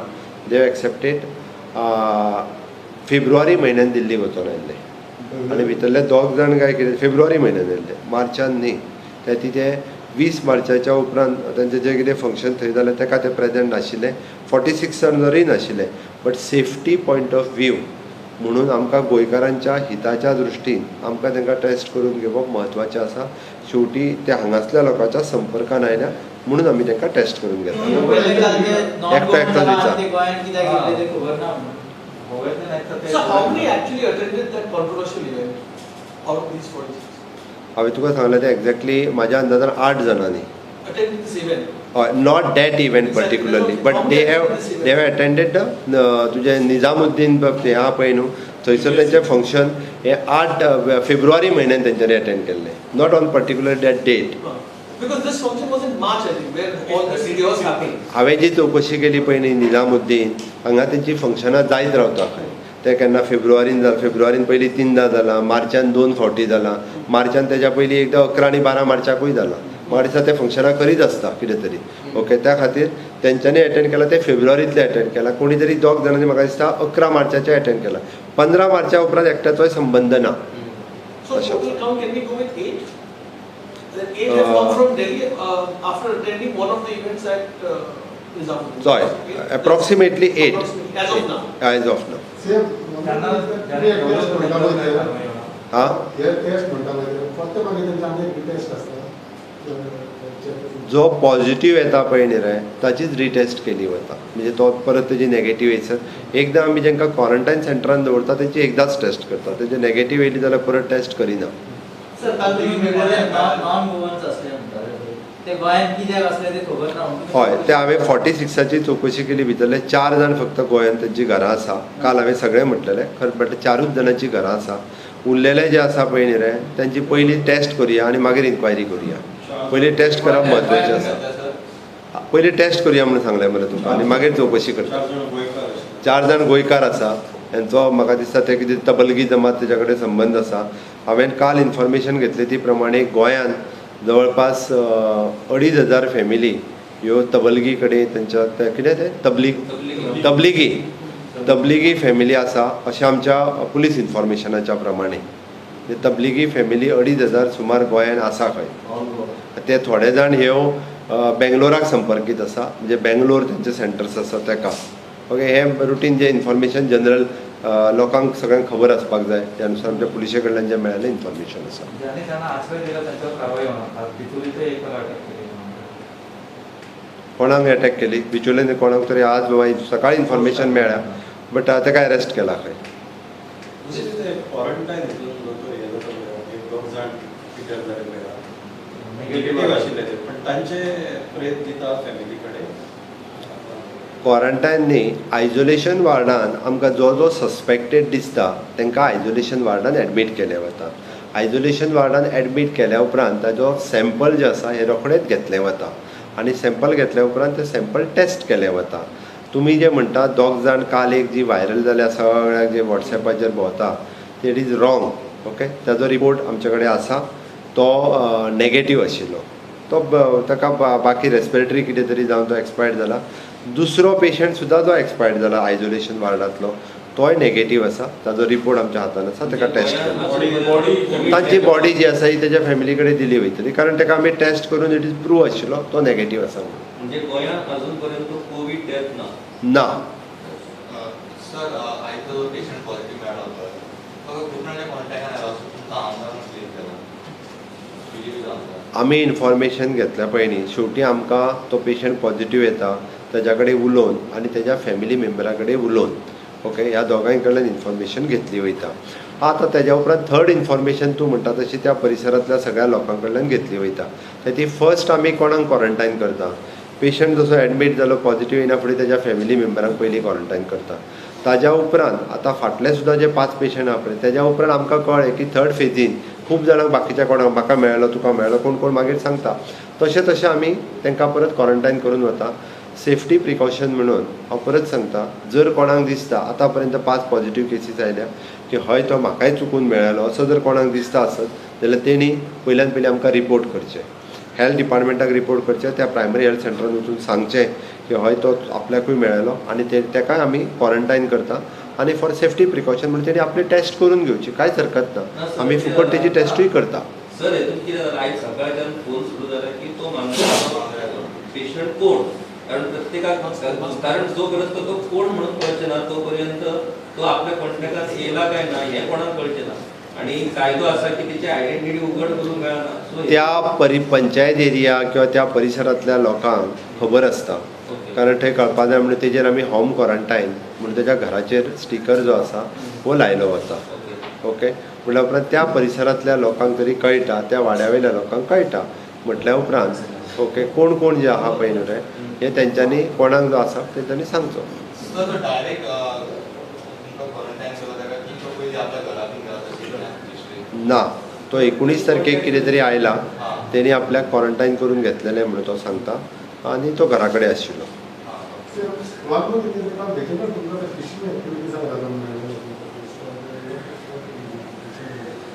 दे एक्सेप्टेड फेब्रुवारी म्हयन्यान दिल्लीक वचोन आयिल्ले आनी भितरले 2 जाण काय कितें फेब्रुवारी म्हयन्यान आयिल्ले, मार्चान न्ही. ते तिथे 20 मार्चाच्या उपरांत तांचें जें कितें फंक्शन थंय जालें ताका ते प्रेजेंट नाशिल्ले. 46 जाण जरूय नाशिल्ले, but safety point of view म्हणून आमकां गोंयकारांच्या हिताच्या दृश्टीन आमकां तांकां टेस्ट करून घेवप म्हत्वाचें आसा. शेवटी ते हांगासल्या लोकांच्या संपर्कान आयल्या म्हणून आमी तांकां टेस्ट करून घेता. एकटो एकटो विचार. So how many actually attended that controversial event out of these 46? हांवें तुका सांगलें तें एक्झॅक्टली म्हाज्या अंदाजान 8 जाणांनी Attended this event? Not that event particularly, but they have attended the तुजें निजामुद्दीन हें आहा पळय न्हू, थंयसर तेंचें फंक्शन हें 8 फेब्रुवारी म्हयन्यान तेंच्यांनी अटेंड केल्लें, not on particular that date. Because this function was in March, I think, where all this chaos happened. हांवें जी चवकशी केली पळय न्ही, निजामुद्दीन हांगा तेंची फंक्शनां जायत रावता खंय. ते केन्ना फेब्रुवारीन जालां, फेब्रुवारीन पयलीं 3दां जालां, मार्चान 2 फावटी जालां, मार्चान तेज्या पयलीं एकदां 11 आनी 12 मार्चाकूय जालां. म्हाका दिसता ते फंक्शनां करीत आसता कितें तरी. ओके, त्या खातीर तेंच्यांनी एटेंड केलां ते फेब्रुवारींतलें एटेंड केलां. कोणी तरी 2 जाणांनी म्हाका दिसता 11 मार्चाचें एटेंड केलां. 15 मार्चा उपरांत एकट्याचोय संबंद ना. So total count can we go with 8? Then 8 have come from Delhi after attending one of the events at Nizamuddin. हय, approximately 8. As of now. As of now. हा, जो पॉझिटिव्ह येता पळय न्ही रे, ताचीच रिटेस्ट केली वता, म्हणजे तो परत तेजी नेगेटीव येयसर एकदां आमी जांकां क्वॉरंटायन सेंटरान दवरता तेंची एकदांच टेस्ट करता. तेजे नेगेटीव येयली जाल्यार परत टेस्ट करिना. सर, नॉन गोवन्स असले म्हणटाले ते गोंयांत कित्याक असले ते खबर ना. हय, ते हांवें 46ची चवकशी केली, भितरले 4 जाण फक्त गोंयांत तेंची घरां आसा. काल हांवें सगळें म्हटलेलें खरें, बट 4ूच जाणांची घरां आसा. उरलेले जे आसा पळय न्ही रे, तेंची पयलीं टेस्ट करुया आनी मागीर इन्क्वायरी करुया. पयलीं टेस्ट करप म्हत्वाचें आसा. पयलीं टेस्ट करुया म्हणून सांगलें मरे तुका आनी मागीर चवकशी करता. 4 जाण गोंयकार आसा, हेंचो म्हाका दिसता ते कितें तबलगी जमात तेज्या कडेन संबंद आसा. हांवें काल इन्फॉर्मेशन घेतली ती प्रमाणे गोंयांत जवळपास 2500 फॅमिली ह्यो तबलगी कडेन तेंच्या कितें तें तबलिगी तबलिगी फॅमिली आसा अशें आमच्या पुलीस इन्फॉर्मेशनाच्या प्रमाणे. तबलिगी फॅमिली 2500 सुमार गोंयांत आसा खंय. ते थोडे जाण ह्यो बेंगलोराक संपर्कीत आसा, म्हणजे बेंगलोर तेंचे सेंटर्स आसा तेका. ओके, हें रुटीन जें इन्फॉर्मेशन जनरल लोकांक सगळ्यांक खबर आसपाक जाय, त्या नुसार आमच्या पुलिशे कडल्यान जें मेळिल्लें इन्फॉर्मेशन आसा. कोणाक अटॅक केली बिचोले कोणाक तरी आज सकाळी इन्फॉर्मेशन मेळ्ळ्या, बट ताका अरेस्ट केला खंय. क्वॉरंटायन न्ही, आयसोलेशन वार्डान आमकां जो जो सस्पेक्टेड दिसता तांकां आयसोलेशन वार्डान एडमीट केलें वता. आयसोलेशन वार्डान एडमीट केल्या उपरांत ताजो सॅम्पल जें आसा हें रोखडेंच घेतलें वता आनी सॅम्पल घेतल्या उपरांत तें सॅम्पल टेस्ट केलें वता. तुमी जे म्हणटा 2 जाण काल एक जी व्हायरल जाल्या सगळ्याक जे वॉट्सॅपाचेर भोंवता, it is wrong. Okay, ताजो रिपोर्ट आमचे कडेन आसा, तो नेगेटीव आशिल्लो. तो ताका बाकी रेस्पिरेटरी कितें तरी जावन तो एक्सपायर्ड जाला. दुसरो पेशंट सुद्दां जो एक्सपायर्ड जाला आयसोलेशन वार्डांतलो, तोय नेगेटीव आसा. ताजो रिपोर्ट आमच्या हातान आसा, ताका टेस्ट केला. तांची बॉडी जी आसा ही तेज्या फॅमिली कडेन दिली वयतली, कारण ताका आमी टेस्ट करून it is prove आशिल्लो तो नेगेटीव आसा म्हणून. म्हणजे गोंयांत अजून पर्यंत कोवीड डेथ ना? ना. सर, आयज जो पेशंट पॉझिटिव्ह मेळ्ळो पळय, तो कोणाच्या कॉन्टॅक्टान आयलो असो तुमकां आमदारान क्लेम केला, बीजेपीचो आमदार? आमी इन्फॉर्मेशन घेतल्या पळय न्ही, शेवटी आमकां तो पेशंट पॉझिटिव्ह येता ताज्या कडेन उलोवन आनी तेज्या फॅमिली मेंबरा कडेन उलोवन, ओके, ह्या दोगांय कडल्यान इन्फॉर्मेशन घेतली वयता. आतां तेज्या उपरांत थर्ड इन्फॉर्मेशन तूं म्हणटा तशी त्या परिसरांतल्या सगळ्या लोकां कडल्यान घेतली वयता. ती फर्स्ट आमी कोणाक क्वॉरंटायन करता, पेशंट जसो एडमीट जालो पॉझिटिव्ह येयना फुडें तेज्या फॅमिली मेंबरांक पयलीं क्वॉरंटायन करता. ताज्या उपरांत आतां फाटले सुद्दां जे 5 पेशंट आहा पळय, तेज्या उपरांत आमकां कळ्ळें की थर्ड फेजीन खूब जाणांक बाकीच्या कोणाक म्हाका मेळ्ळो तुका मेळ्ळो कोण कोण मागीर सांगता, तशें तशें आमी तांकां परत क्वॉरंटायन करून वता. सेफ्टी प्रिकॉशन म्हणून हांव परत सांगता, जर कोणाक दिसता आतां पर्यंत 5 पॉझिटीव केसीस आयल्या की हय तो म्हाकाय चुकून मेळ्ळो असो जर कोणाक दिसता आसत जाल्यार तेणी पयल्यान पयलीं आमकां रिपोर्ट करचें, हेल्थ डिपार्टमेंटाक रिपोर्ट करचें, त्या प्रायमरी हेल्थ सेंटरान वचून सांगचें की हय तो आपल्याकूय मेळ्ळो आनी ते तेकाय आमी क्वॉरंटायन करता आनी फॉर सेफ्टी प्रिकॉशन म्हणून तेणी आपली टेस्ट करून घेवची, कांयच हरकत ना, आमी फुकट तेजी टेस्टूय करता. सर हेतून कितें जालां, आयज सकाळच्यान फोन सुरू जाला की तो मांद्र्याचो पेशंट कोण, कारण प्रत्येकाक, कारण जो ग्रस्त तो कोण म्हणून कळचें ना तो पर्यंत तो आपल्या कॉन्टॅक्टात येयला काय ना हें कोणाक कळचें ना आनी कायदो आसा की तेची आयडेंटिटी उघड करूंक मेळना. सो त्या पंचायत एरिया किंवा त्या परिसरांतल्या लोकांक खबर आसता, कारण थंय कळपा जाय म्हणून तेजेर आमी होम क्वॉरंटायन म्हणून तेज्या घराचेर स्टिकर जो आसा हो लायलो वता. ओके, म्हणल्या उपरांत त्या परिसरांतल्या लोकांक तरी कळटा, त्या वाड्या वयल्या लोकांक कळटा म्हटल्या उपरांत ओके कोण कोण जे आहा पळय न्हू रे हे तेंच्यांनी कोणाक जो आसा तेंच्यांनी सांगचो. ना, तो 19 तारखेक कितें तरी आयला, तेणी आपल्याक क्वॉरंटायन करून घेतलेलें म्हणून तो सांगता आनी तो घरा कडेन आशिल्लो.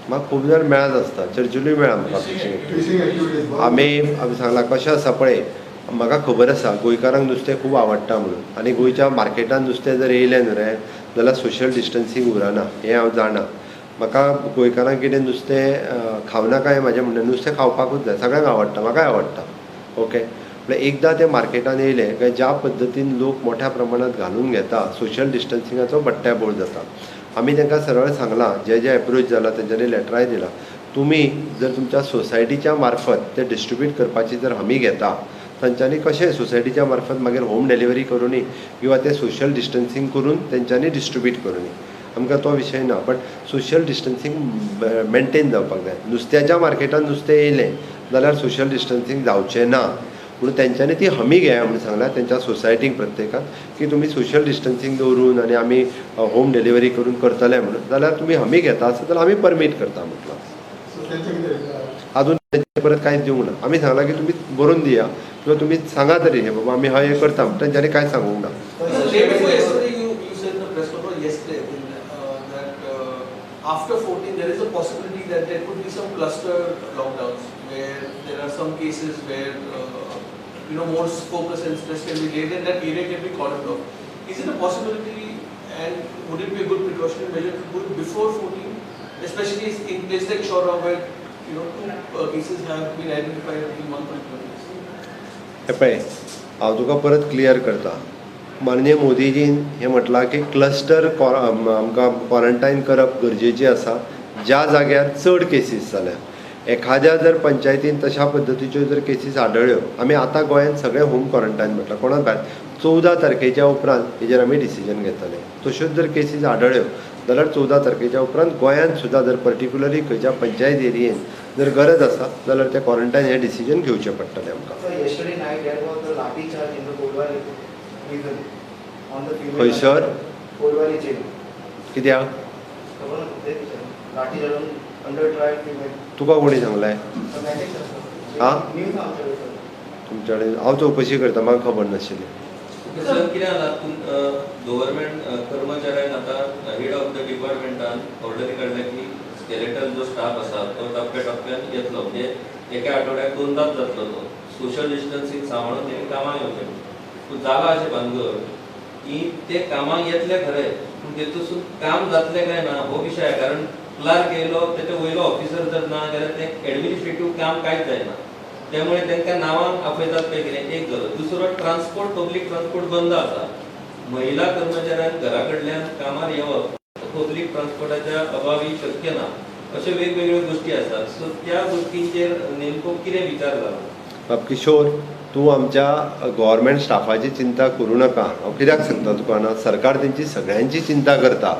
म्हाका खूब जाण मेळत आसता, चर्चिलूय मेळ्ळा म्हाका फिशींग एक्टिविटीज. आमी सांगलां कशें आसा पळय, म्हाका खबर आसा गोंयकारांक नुस्तें खूब आवडटा म्हणून आनी गोंयच्या मार्केटान नुस्तें जर येयलें न्हू रे जाल्यार सोशल डिस्टन्सींग उरना हें हांव जाणा. म्हाका गोंयकारांक कितें नुस्तें खावनाका हें म्हाजें म्हणणें, नुस्तें खावपाकूच जाय, सगळ्यांक आवडटा, म्हाकाय आवडटा. ओके, म्हळ्यार एकदां तें मार्केटान येयलें काय ज्या पद्दतीन लोक मोठ्या प्रमाणांत घालून घेता सोशल डिस्टन्सिंगाचो बट्ट्याबोळ जाता. आमी तांकां सरळ सांगलां, जे जे एप्रोच जाला तेंच्यांनी लेटराय दिला, तुमी जर तुमच्या सोसायटीच्या मार्फत ते डिस्ट्रिब्यूट करपाची जर हमी घेता तांच्यांनी कशें सोसायटीच्या मार्फत मागीर होम डिलिव्हरी करूनी किंवा ते सोशल डिस्टन्सींग करून तेंच्यांनी डिस्ट्रिब्यूट करूनी, आमकां तो विशय ना. बट सोशल डिस्टन्सींग मेनटेन जावपाक जाय. नुस्त्याच्या मार्केटान नुस्तें येयलें जाल्यार सोशल डिस्टन्सींग जावचें ना म्हणून तेंच्यांनी ती हमी घेया म्हणून सांगलां तेंच्या सोसायटीक प्रत्येकाक की तुमी सोशल डिस्टन्सींग दवरून आनी आमी होम डिलिव्हरी करून करतले म्हणून, जाल्यार तुमी हमी घेता आसत जाल्यार आमी परमीट करता म्हटलां. आजून तेंचे परत कांयच दिवंक ना, आमी सांगलां की तुमी बरोवन दिया किंवा तुमी सांगा तरी हे बाबा आमी हय हें करता, तेंच्यांनी कांय सांगूंक ना. After 14, there is a possibility that there could be some cluster lockdowns where there are some cases where you know more focus and stress can be laid and that area can be cordoned off. Is it a possibility, and would it be a good precautionary measure to do it before 14, especially in places like Shora where you know 2 cases have been identified in one particular place? हे पळय, हांव तुका परत clear करता. माननीय मोदीजीन हें म्हटलां की cluster आमकां क्वॉरंटायन करप गरजेचें आसा ज्या जाग्यार चड केसीस जाल्या. एखाद्या जर पंचायतीन तशा पद्दतीच्यो जर केसीस आढळ्यो, आमी आतां गोंयांत सगळें होम क्वॉरंटायन म्हटलां, कोणाक भायर 14 तारखेच्या उपरांत हेजेर आमी डिसिजन घेतले. तश्योच जर केसीस आढळ्यो जाल्यार 14 तारखेच्या उपरांत गोंयांत सुद्दां जर पर्टिक्युलरली खंयच्या पंचायत एरियेन जर गरज आसा जाल्यार ते क्वॉरंटायन हें डिसिजन घेवचें पडटलें आमकां. खंयसर कित्याक तुका कोणी सांगलें? आं, तुमच्या कडेन हांव चवकशी करता, म्हाका खबर नाशिल्ली. सर कितें जाला, गव्हर्मेंट कर्मचाऱ्यांक आतां हेड ऑफ the डिपार्टमेंटान ऑर्डरी काडल्या की स्केलेटल जो स्टाफ आसा तो टप्प्या टप्प्यान येतलो, म्हणजे एका आठवड्याक 2दाच जातलो तो. सोशल डिस्टन्सींग सांबाळून तेणी कामाक येवचें. पूण जालां अशें भानगड की ते कामाक येतले खरें, पूण तेतून काम जातलें काय ना हो विशय. कारण क्लार्क येयलो तेच्या वयलो ऑफिसर जर ना जाल्यार तें एडमिनिस्ट्रेटीव काम कांयच जायना, त्यामुळे तांकां नांवांक आपयतात काय कितें एक जालो. दुसरो ट्रान्सपोर्ट, पब्लीक ट्रान्सपोर्ट बंद आसा. महिला कर्मचाऱ्यांक घरा कडल्यान कामार येवप पब्लीक ट्रान्सपोर्टाच्या अभावी शक्य ना, अश्यो वेगवेगळ्यो गोश्टी आसात. सो त्या गोश्टींचेर नेमको कितें विचार जाला? बाब किशोर, तूं आमच्या गव्हर्मेंट स्टाफाची चिंता करूं नाका. हांव कित्याक सांगता तुका ना, सरकार तेंची सगळ्यांची चिंता करता.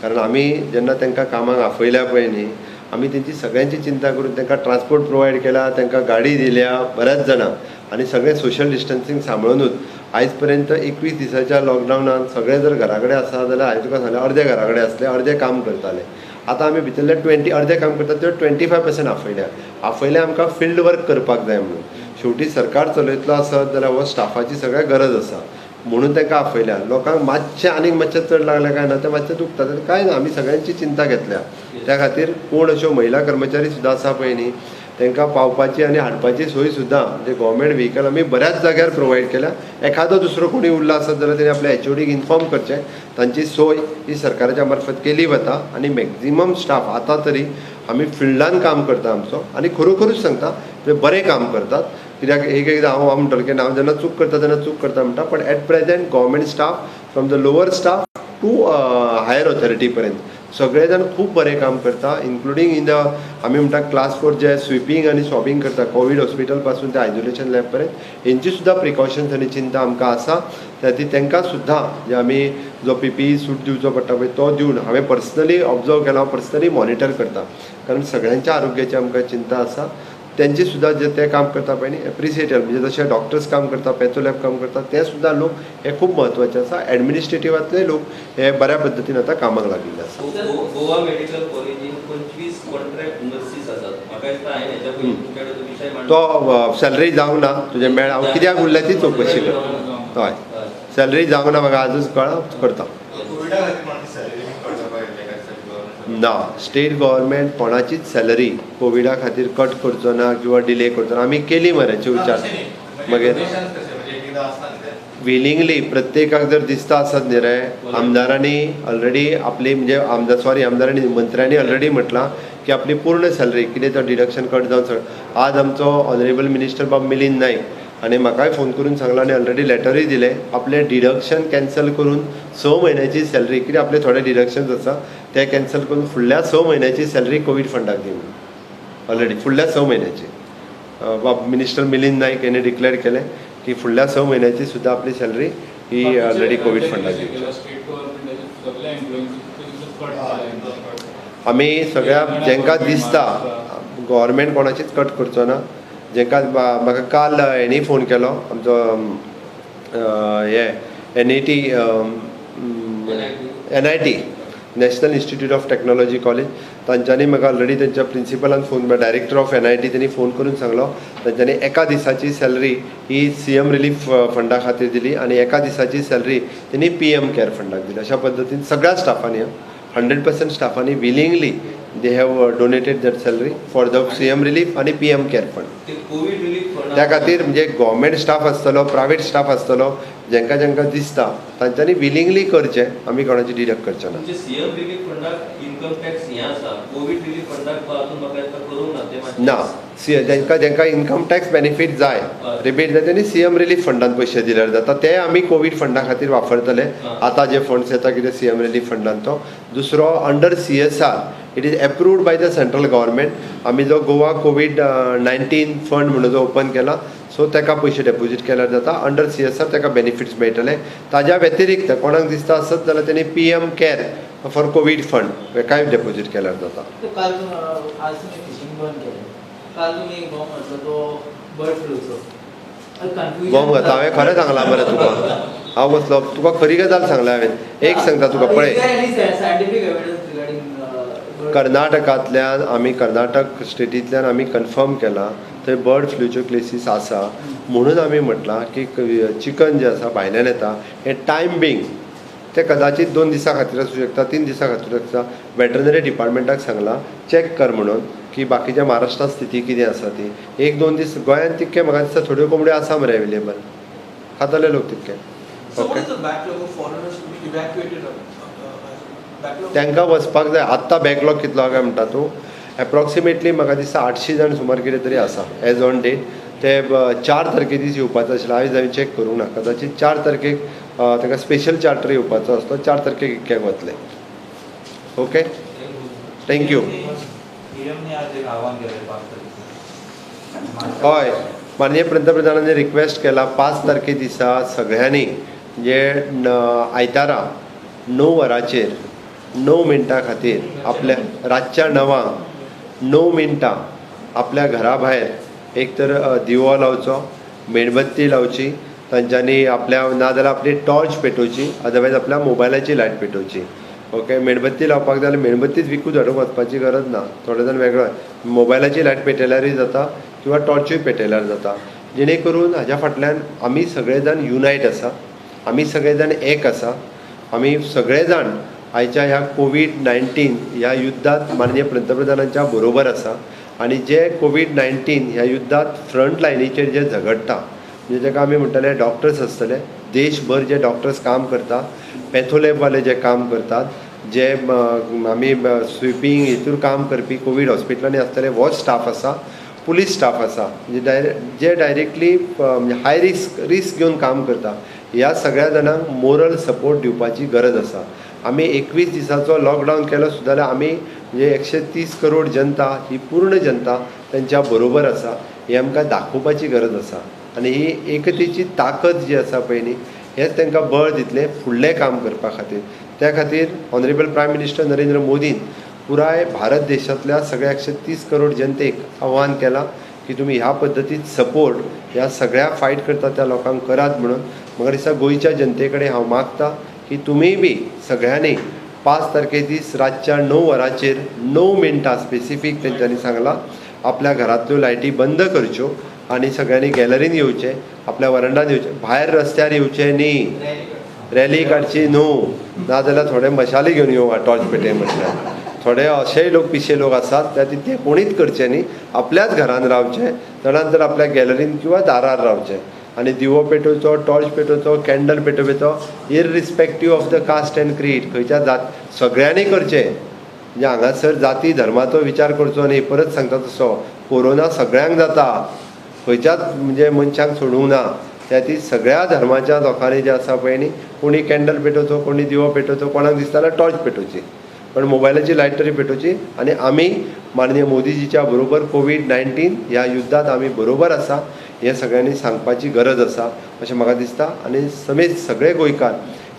कारण आमी जेन्ना तांकां कामाक आपयल्या पळय न्ही, आमी तेंची सगळ्यांची चिंता करून तांकां ट्रान्सपोर्ट प्रोवायड केला, तांकां गाडी दिल्या बऱ्याच जाणांक, आनी सगळें सोशल डिस्टन्सींग सांबाळुनूच आयज पर्यंत 21 दिसाच्या लॉकडावनान सगळे जर घरा कडेन आसा जाल्यार हांवें तुका सांगलें अर्दे घरा कडेन आसले, अर्दे काम करताले. आतां आमी भितरले 20 अर्दे काम करतात ते 25% आपयल्या. आपयल्या आमकां फिल्ड वर्क करपाक जाय म्हणून. शेवटी सरकार चलयतलो आसत जाल्यार हो स्टाफाची सगळ्या गरज आसा म्हणून तांकां आपयल्या. लोकांक मातशें आनीक मातशें चड लागलें काय ना तें मातशें दुखता, कांय ना, आमी सगळ्यांची चिंता घेतल्या. त्या खातीर कोण अश्यो महिला कर्मचारी सुद्दां आसा पळय न्ही, तांकां पावपाची आनी हाडपाची सोय सुद्दां म्हणजे गव्हर्मेंट व्हिकल आमी बऱ्याच जाग्यार प्रोवायड केल्या. एखादो दुसरो कोणी उरला आसत जाल्यार तेणी आपल्या एचओडीक इन्फॉर्म करचें, तांची सोय ही सरकाराच्या मार्फत केली वता. आनी मॅक्झिमम स्टाफ आतां तरी आमी फिल्डान काम करता आमचो, आनी खरोखरूच सांगता ते बरें काम करतात. कित्याक एक एकदां हांव म्हणटलो की हांव जेन्ना चूक करता तेन्ना चूक करता म्हणटा, पण at present government staff from the lower staff to higher authority पर्यंत सगळे जाण खूब बरें काम करता, इन्क्लुडींग इन the आमी म्हणटा क्लास 4 जे स्विपींग आनी स्वॉबिंग करता कोवीड हॉस्पिटल पासून ते आयसोलेशन लॅब पर्यंत, हेंची सुद्दां प्रिकॉशन्स आनी चिंता आमकां आसा. त्या खातीर तांकां सुद्दां जे आमी जो पीपीई सूट दिवचो पडटा पळय तो दिवन हांवें पर्सनली ऑब्जर्व केला, हांव पर्सनली मॉनिटर करता, कारण सगळ्यांच्या आरोग्याची आमकां चिंता आसा. तेंचे सुद्दां जे ते काम करता पळय न्ही एप्रिसिएटेड, म्हणजे जशे डॉक्टर्स काम करता, पॅथो लॅब काम करता, ते सुद्दां लोक हे खूब म्हत्वाचे आसा. एडमिनिस्ट्रेटिवांतले लोक हे बऱ्या पद्दतीन आतां कामाक लागिल्ले आसा. गोवा मेडिकल कॉलेजीन 25 कॉन्ट्रॅक्ट नर्सीस आसात, म्हाका दिसता हांवें हेच्या पयलीं तुमच्या कडेन तो विशय मांडलो. तो सॅलरी जावंक ना तुजें मेळ, हांव कित्याक उरल्या ती चवकशी करता. हय, सॅलरी जावंक ना म्हाका आजूच कळ्ळा, करता. ना, स्टेट गव्हर्मेंट कोणाचीच सॅलरी कोविडा खातीर कट करचो ना किंवा डिले करचो ना. आमी केली मरे विचार, मागीर विलिंगली प्रत्येकाक जर दिसता आसत न्ही रे, आमदारांनी ऑलरेडी आपली म्हणजे आमदार सॉरी आमदारांनी मंत्र्यांनी ऑलरेडी म्हटलां की आपली पूर्ण सॅलरी कितें तो डिडक्शन कट जावन सगळें. आज आमचो ऑनरेबल मिनिस्टर बाब मिलिंद नायक आनी म्हाकाय फोन करून सांगला आनी ऑलरेडी लॅटरूय दिलें, आपलें डिडक्शन कॅन्सल करून 6 म्हयन्याची सॅलरी, कित्याक आपले थोडे डिडक्शन्स आसा ते कॅन्सल करून फुडल्या 6 म्हयन्याची सॅलरी कोवीड फंडाक दी म्हणून ऑलरेडी फुडल्या 6 म्हयन्याची बाब मिनिस्टर मिलिंद नायक हेणें डिक्लेअर केलें की फुडल्या 6 म्हयन्याची सुद्दां आपली सॅलरी ही ऑलरेडी कोवीड फंडाक दिवची. आमी सगळ्या जेंकां दिसता गव्हर्मेंट कोणाचीच कट करचो ना. जेंकां म्हाका काल हेणी फोन केलो आमचो हे NIT NIT national institute of technology college, तांच्यांनी म्हाका ऑलरेडी तेंच्या प्रिंसिपलान फोन, डायरेक्टर ऑफ NIT तेणी फोन करून सांगलो तांच्यांनी एका दिसाची सॅलरी ही CM relief फंडा खातीर दिली आनी एका दिसाची सॅलरी तेणी PM care फंडाक दिली. अशा पद्दतीन सगळ्या स्टाफांनी 100% स्टाफांनी willingly they have donated that salary for the CM relief आनी PM care fund. Covid relief fund त्या खातीर म्हणजे गव्हर्मेंट स्टाफ आसतलो, प्रायवेट स्टाफ आसतलो, जेंकां जेंकां दिसता तांच्यांनी विलिंगली करचें, आमी कोणाची डिडक्ट करचे ना. म्हणजे सीएम रिलीफ फंडाक इन्कम टॅक्स हें आसा, कोवीड रिलीफ फंडाक अजून म्हाका दिसता करूंक ना ते. ना, जेंकां जेंकां इन्कम टॅक्स बेनिफीट जाय, रिबेट जाय, तेणी CM relief फंडान पयशे दिल्यार जाता. ते आमी कोवीड फंडा खातीर वापरतले. आतां जे फंड्स येता कितें CM relief फंडान तो दुसरो under CSR it is approved by the central government. आमी जो गोवा कोवीड-19 फंड म्हणून जो ओपन केला, सो ताका पयशे डेपोजीट केल्यार जाता. अंडर CSR ताका बेनिफिट्स मेळटले. ताज्या व्यतिरिक्त कोणाक दिसता आसत जाल्यार तेणी PM care for covid fund हेकाय deposit केल्यार जाता. काल आज तुमी फिशींग बंद केलें, काल तुमी बॉम्ब घातलो तो बर्ड फ्लूचो बॉम्ब घातला हांवें, खरें सांगलां मरे तुका, हांव कसलो तुका खरी गजाल सांगल्या हांवें. एक सांगता तुका पळय, सायंटिफीक एविडन्स रिगार्डिंग कर्नाटकांतल्यान आमी कर्नाटक स्टेटींतल्यान आमी कन्फर्म केलां थंय बर्ड फ्लूच्यो केसीस आसा म्हणून आमी म्हटलां की चिकन जें आसा भायल्यान येता हें टायम बींग तें कदाचीत 2 दिसां खातीर आसूं शकता, 3 दिसां खातीर आसता. वेटरनरी डिपार्टमेंटाक सांगलां चॅक कर म्हणून की बाकीच्या महाराष्ट्रांत स्थिती कितें आसा ती. 1-2 दीस गोंयांत तितके म्हाका दिसता थोड्यो कोंबड्यो आसा मरे एवेलेबल, खातले लोक तितके. ओके, तांकां वचपाक जाय. आत्तां बॅकलॉग कितलो आहा काय म्हणटा तूं, एप्रॉक्सिमेटली म्हाका दिसता 800 जाण सुमार कितें तरी आसा एज ऑन डेट. ते 4 तारखे दीस येवपाचो आशिल्लो, आयज हांवें चॅक करूंक ना, कदाचीत 4 तारखेक ताका स्पेशल चार्टर येवपाचो आसलो, 4 तारखेक इतक्याक वतले. Okay, thank you. हय, माननीय पंतप्रधानांनी रिक्वेस्ट केला 5 तारखे दिसा सगळ्यांनी म्हणजे आयतारा 9 वरांचेर 9 मिनटां खातीर आपल्या रातच्या 9 9 मिनटां आपल्या घरा भायर एक तर दिवो लावचो, मेणबत्ती लावची तांच्यांनी आपल्या, नाजाल्यार आपली टॉर्च पेटोवची, अदरवायज आपल्या मोबायलाची लायट पेटोवची. ओके, मेणबत्ती लावपाक जाल्यार मेणबत्तीच विकूच हाडूंक वचपाची गरज ना, थोडे जाण वेगळो मोबायलाची लायट पेटयल्यारूय जाता किंवा टॉर्चूय पेटयल्यार जाता. जेणे करून हाज्या फाटल्यान आमी सगळे जाण युनायट आसा, आमी सगळे जाण एक आसा, आमी सगळे जाण आयच्या ह्या कोवीड-19 ह्या युद्धात माननीय पंतप्रधानांच्या बरोबर आसा. आनी जे कोवीड-19 ह्या युद्धात फ्रंट लायनीचेर जे झगडटा, म्हणजे जाका आमी म्हणटले डॉक्टर्स आसतले, देशभर जे डॉक्टर्स काम करता, पॅथोलॅबवाले जे काम करतात, जे आमी स्विपींग हितूर काम करपी कोवीड हॉस्पिटलांनी आसतले हो स्टाफ आसा, पुलीस स्टाफ आसा, म्हणजे जे डायरेक्टली म्हणजे हाय रिस्क घेवन काम करता, ह्या सगळ्या जाणांक मोरल सपोर्ट दिवपाची गरज आसा. आमी 21 दिसाचो लॉकडावन केलो सुद्दां जाल्यार आमी म्हणजे 130 करोड जनता ही पूर्ण जनता तेंच्या बरोबर आसा हें आमकां दाखोवपाची गरज आसा. आनी ही एकतेची ताकद जी आसा पळय न्ही, हेंच तांकां बळ दितलें फुडलें काम करपा खातीर. त्या खातीर ऑनरेबल प्रायम मिनिस्टर नरेंद्र मोदीन पुराय भारत देशांतल्या सगळ्या 130 करोड जनतेक आव्हान केलां की तुमी ह्या पद्दतीन सपोर्ट ह्या सगळ्या फायट करता त्या लोकांक करात म्हणून. म्हाका दिसता गोंयच्या जनते कडेन हांव मागता की तुमीय बी सगळ्यांनी 5 तारखे दीस रातच्या 9 वरांचेर 9 मिनटां स्पेसिफीक तेंच्यांनी सांगलां आपल्या घरांतल्यो लायटी बंद करच्यो आनी सगळ्यांनी गॅलरीन येवचें, आपल्या वरंडान येवचें, भायर रस्त्यार येवचें न्ही, रॅली काडची न्हू, नाजाल्यार थोडे मशाली घेवन येवं टॉर्च पेटय म्हटल्यार. थोडे अशेय लोक पिशे लोक आसात त्या ते कोणीच करचे न्ही, आपल्याच घरान रावचें, चडान चड आपल्या गॅलरीन किंवा दारार रावचें आनी दिवो पेटोवचो, टॉर्च पेटोवचो, कॅन्डल पेटोवचो, irrespective of the caste and creed, खंयच्या जात सगळ्यांनी करचें. म्हणजे हांगासर जाती धर्माचो विचार करचो न्ही. परत सांगता तसो कोरोना सगळ्यांक जाता, खंयच्याच म्हणजे मनशांक सोडूंक ना. त्या खातीर सगळ्या धर्माच्या लोकांनी जें आसा पळय न्ही, कोणी कॅन्डल पेटोवचो, कोणी दिवो पेटोवचो, कोणाक दिसता जाल्यार टॉर्च पेटोवची, पण मोबायलाची लायट तरी पेटोवची. आनी आमी माननीय मोदीजीच्या बरोबर कोवीड-19 ह्या युद्धात आमी बरोबर आसा हें सगळ्यांनी सांगपाची गरज आसा अशें म्हाका दिसता. आनी समेत सगळे गोंयकार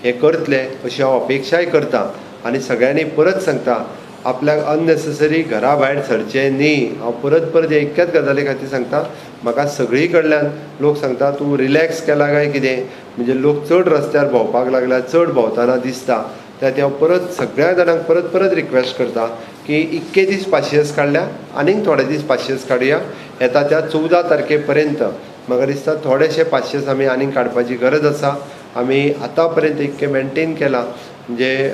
हें करतले अशी हांव अपेक्षाय करता. आनी सगळ्यांनी परत सांगता आपल्याक अननेसेसरी घरा भायर सरचें न्ही. हांव परत परत एकाच गजाली खातीर सांगता, म्हाका सगळी कडल्यान लोक सांगता तूं रिलॅक्स केला काय कितें, म्हणजे लोक चड रस्त्यार भोंवपाक लागल्या, चड भोंवतना दिसता. त्या खातीर हांव परत सगळ्या जाणांक परत परत रिक्वेस्ट करता की इतके दीस पाशियेस काडल्या, आनीक थोडे दीस पाशियेस काडुया. येता त्या 14 तारखे पर्यंत म्हाका दिसता थोडेशे पाशियेस आमी आनीक काडपाची गरज आसा. आमी आतां पर्यंत इतकें मेनटेन केलां, म्हणजे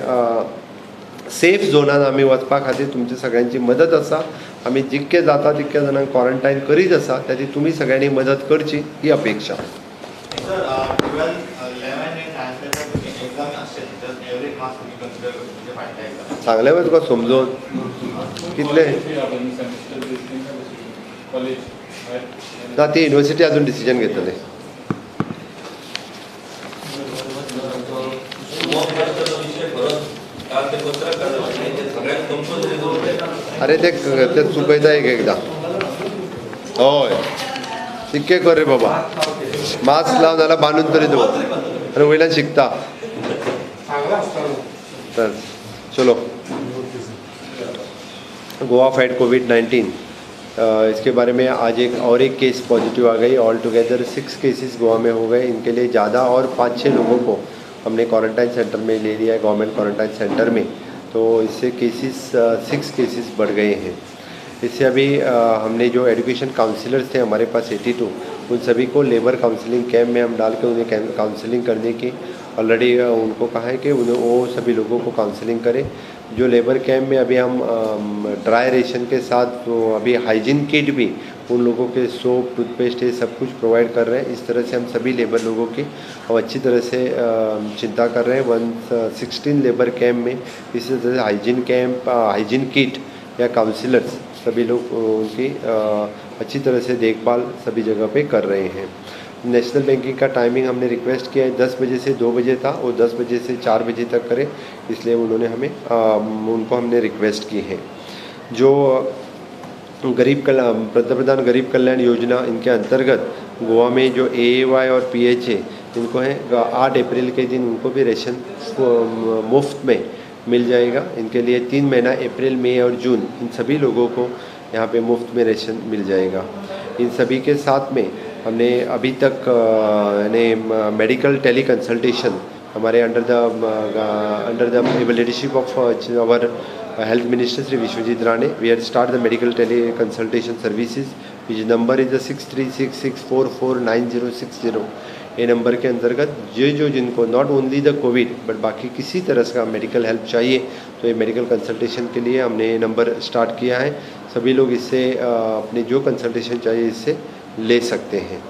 सेफ झोनान आमी वचपा खातीर तुमची सगळ्यांची मदत आसा. आमी जितके जाता तितक्या जाणांक क्वॉरंटायन करीत आसा, त्या खातीर तुमी सगळ्यांनी मदत करची ही अपेक्षा. सर, 12, 11 आनी 9 एक्झाम आसचे न्ही, एवरी मार्क्स तुमी कन्सिडर करचे फाटल्या एक्झाम. सांगलें मरे तुका समजून कितले ना ती युनिवर्सिटी अजून डिसिजन घेतले. अरे ते चुकयता एक एकदा. हय तितके कर रे बाबा, मास्क लावन जाल्यार बांदून तरी दवर आनी वयल्यान शिकता. तर चलो, गोवा फाइट कोविड-19 इसके बारे में आज एक और एक केस पॉजिटिव आ गई. ऑल टुगेदर 6 केसेस गोवा में हो गए. इनके लिए ज़्यादा और 5-6 लोगों को हमने क्वारंटाइन सेंटर में ले लिया है, गवर्नमेंट क्वारंटाइन सेंटर में. तो इससे केसेस 6 केसेस बढ़ गए हैं. इससे अभी हमने जो एजुकेशन काउंसिलर्स थे हमारे पास 82, उन सभी को लेबर काउंसलिंग कैंप में हम डाल के उन्हें काउंसलिंग करने की ऑलरेडी उनको कहा है कि वो सभी लोगों को काउंसलिंग करें. जो लेबर कैंप में अभी हम ड्राई रेशन के साथ तो अभी हाइजीन किट भी उन लोगों के सोप, टूथपेस्ट ये सब कुछ प्रोवाइड कर रहे हैं. इस तरह से हम सभी लेबर लोगों की हम अच्छी तरह से चिंता कर रहे हैं. 116 लेबर कैंप में इसी तरह से हाइजीन कैंप, हाइजीन किट या काउंसिलर्स सभी लोग उनकी अच्छी तरह से देखभाल सभी जगह पे कर रहे हैं. नेशनल बैंकिंग का टाइमिंग हमने रिक्वेस्ट किया है 10 बजे से 2 बजे था, वो 10 बजे से 4 बजे तक करें, इसलिए उन्होंने हमें उनको हमने रिक्वेस्ट की है. जो गरीब कल्याण पंतप्रधान गरीब कल्याण योजना, इनके अंतर्गत गोवा में जो AAY और PHA इनको है 8 अप्रैल के दिन उनको भी राशन मुफ्त में मिल जाएगा. इनके लिए 3 महीना अप्रैल, मई और जून इन सभी लोगों को यहाँ पे मुफ्त में राशन मिल जाएगा. इन सभी के साथ में हमने अभी तक यानी मेडिकल टेली कंसल्टेशन हमारे under the leadership of our health minister Shri Vishwajit Rane, we had start the medical tele consultation services Which number is 6366449060। ये नंबर के अंतर्गत जो जो जिनको not only the Covid but बाकी किसी तरह का मेडिकल हेल्प चाहिए तो ये मेडिकल कंसल्टेशन के लिए हमने ये नंबर स्टार्ट किया है। सभी लोग इससे अपने जो कंसल्टेशन चाहिए इससे ले सकते हैं।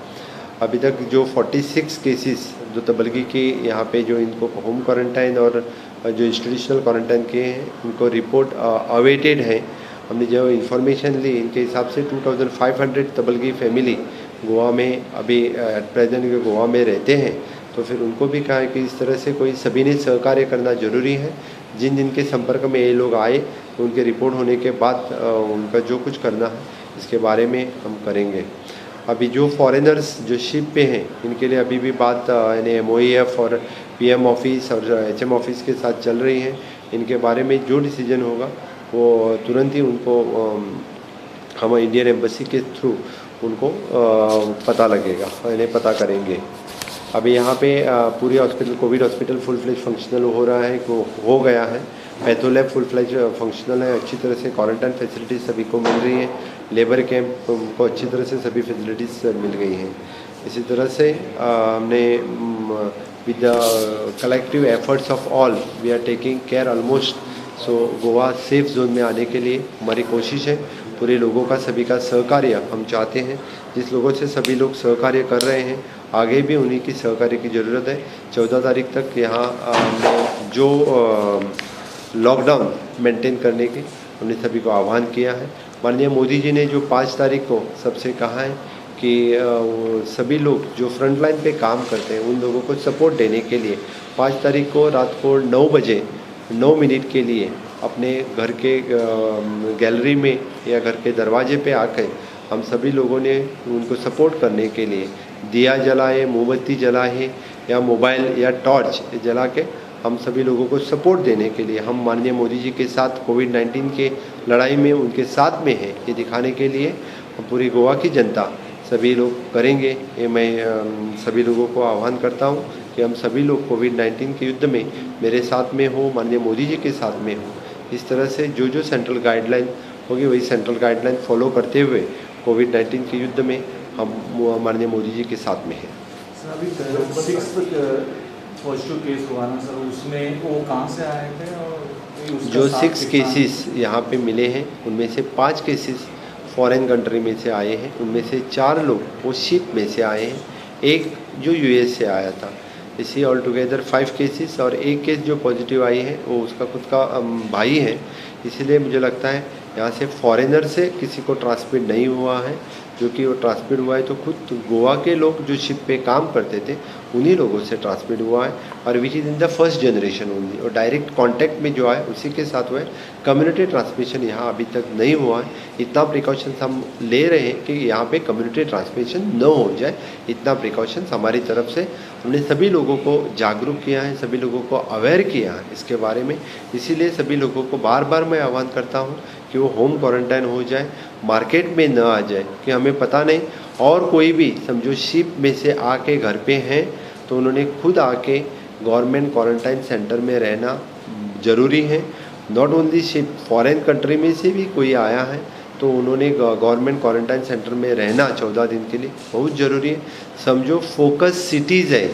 अभी तक जो 46 केसेस जो तबलगी के यहाँ पे जो इनको होम क्वारंटाइन और जो इंस्टीट्यूशनल क्वारंटाइन किए हैं उनको रिपोर्ट अवेटेड है। हमने जो इन्फॉर्मेशन ली इनके हिसाब से 2500 तबलगी फैमिली गोवा में अभी एट प्रेजेंट गोवा में रहते हैं। तो फिर उनको भी कहा है कि इस तरह से कोई सभी ने सहकार्य करना ज़रूरी है। जिन जिनके संपर्क में ये लोग आए तो उनके रिपोर्ट होने के बाद उनका जो कुछ करना है इसके बारे में हम करेंगे। अभी जो फॉरेनर्स जो शिप पे हैं इनके लिए अभी भी बात यानी MOEF और PM office और HM office के साथ चल रही है। इनके बारे में जो डिसीजन होगा वो तुरंत ही उनको हम इंडियन एम्बेसी के थ्रू उनको पता लगेगा, यानी पता करेंगे। अभी यहाँ पे पूरी hospital Covid hospital full fledge functional हो रहा है, हो गया है। पैथोलैब फुल फ्लेज फंक्शनल है, अच्छी तरह से क्वारंटाइन फैसिलिटीज़ सभी को मिल रही है। लेबर कैंप को अच्छी तरह से सभी फैसिलिटीज़ मिल गई हैं। इसी तरह से हमने with the collective efforts of all we are taking care almost. So Goa safe zone में आने के लिए हमारी कोशिश है। पूरे लोगों का सभी का सहकार्य हम चाहते हैं। जिस लोगों से सभी लोग सहकार्य कर रहे हैं आगे भी उन्हीं की सहकार्य की ज़रूरत है। 14 तारीख तक यहाँ हमने जो लॉकडाउन मेंटेन करने के हमने सभी को आह्वान किया है। माननीय मोदी जी ने जो 5 तारीख को सबसे कहा है कि सभी लोग जो फ्रंट लाइन पे काम करते हैं उन लोगों को सपोर्ट देने के लिए 5 तारीख को रात को 9:09 के लिए अपने घर के गैलरी में या घर के दरवाजे पे आकर हम सभी लोगों ने उनको सपोर्ट करने के लिए दिया जलाए, मोमबत्ती जलाए या मोबाइल या टॉर्च जला के हम सभी लोगों को सपोर्ट देने के लिए हम माननीय मोदी जी के साथ कोविड-19 के लड़ाई में उनके साथ में है ये दिखाने के लिए हम पूरी गोवा की जनता सभी लोग करेंगे। ये मैं सभी लोगों को आह्वान करता हूँ कि हम सभी लोग कोविड-19 के युद्ध में मेरे साथ में हो, माननीय मोदी जी के साथ में हो। इस तरह से जो जो सेंट्रल गाइडलाइन होगी वही सेंट्रल गाइडलाइन फॉलो करते हुए कोविड-19 के युद्ध में हम माननीय मोदी जी के साथ में हैं। सर अभी 6th positive case हुआ ना सर, उसमें वो कहाँ से आए थे? और जो 6 केसेस यहाँ पे मिले हैं उनमें से 5 केसेस फॉरेन कंट्री में से आए हैं। उनमें से 4 लोग वो शिप में से आए हैं, एक जो यूएस से आया था। इसी ऑल टुगेदर 5 केसेस और एक केस जो पॉजिटिव आई है वो उसका खुद का भाई है। इसीलिए मुझे लगता है यहाँ से फॉरेनर से किसी को ट्रांसमिट नहीं हुआ है। जो कि वो ट्रांसमिट हुआ है तो खुद गोवा के लोग जो शिप पे काम करते थे उन्हीं लोगों से ट्रांसमिट हुआ है और which is in the first generation only. Aur direct contact में जो आए उसी के साथ हुआ है। कम्युनिटी ट्रांसमिशन यहाँ अभी तक नहीं हुआ है। इतना प्रिकॉशंस हम ले रहे हैं कि यहाँ पे कम्युनिटी ट्रांसमिशन न हो जाए, इतना प्रिकॉशंस हमारी तरफ से हमने सभी लोगों को जागरूक किया है, सभी लोगों को अवेयर किया है इसके बारे में। इसीलिए सभी लोगों को बार बार मैं आह्वान करता हूँ कि वो होम क्वारंटाइन हो जाए, मार्केट में न आ जाए कि हमें पता नहीं और कोई भी समझो शिप में से आके घर पे हैं तो उन्होंने खुद आके गवर्नमेंट क्वारंटाइन सेंटर में रहना ज़रूरी है। Not only ship, foreign country में से भी कोई आया है तो उन्होंने गवर्नमेंट क्वारंटाइन सेंटर में रहना 14 दिन के लिए बहुत ज़रूरी है। समझो फोकस सिटीज़ है,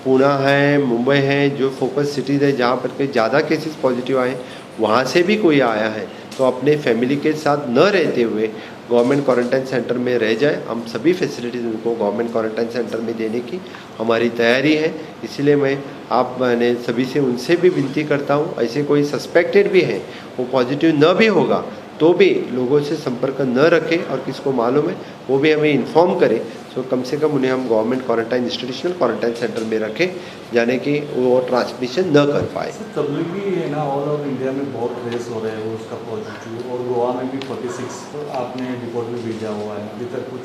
पुणे है, मुंबई है, जो फोकस सिटीज़ है जहाँ पर के ज़्यादा केसेस पॉजिटिव आए वहाँ से भी कोई आया है तो अपने फैमिली के साथ न रहते हुए गवर्नमेंट क्वारंटाइन सेंटर में रह जाए। हम सभी फैसिलिटीज़ उनको गवर्नमेंट क्वारंटाइन सेंटर में देने की हमारी तैयारी है। इसलिए मैं आप मैंने सभी से उनसे भी विनती करता हूँ, ऐसे कोई सस्पेक्टेड भी है वो पॉजिटिव न भी होगा तो भी लोगों से संपर्क न रखें और किसको मालूम है वो भी हमें इन्फॉर्म करें। सो कम से कम उन्हें हम government quarantine institutional quarantine centre में रखें, यानी कि वो ट्रांसमिशन न कर पाए। तबलीगी है ना, ऑल ओवर इंडिया में बहुत ट्रेस हो रहे हैं उसका पॉजिटिव, और गोवा में भी 46 आपने रिपोर्ट भी भेजा हुआ है, अभी तक कुछ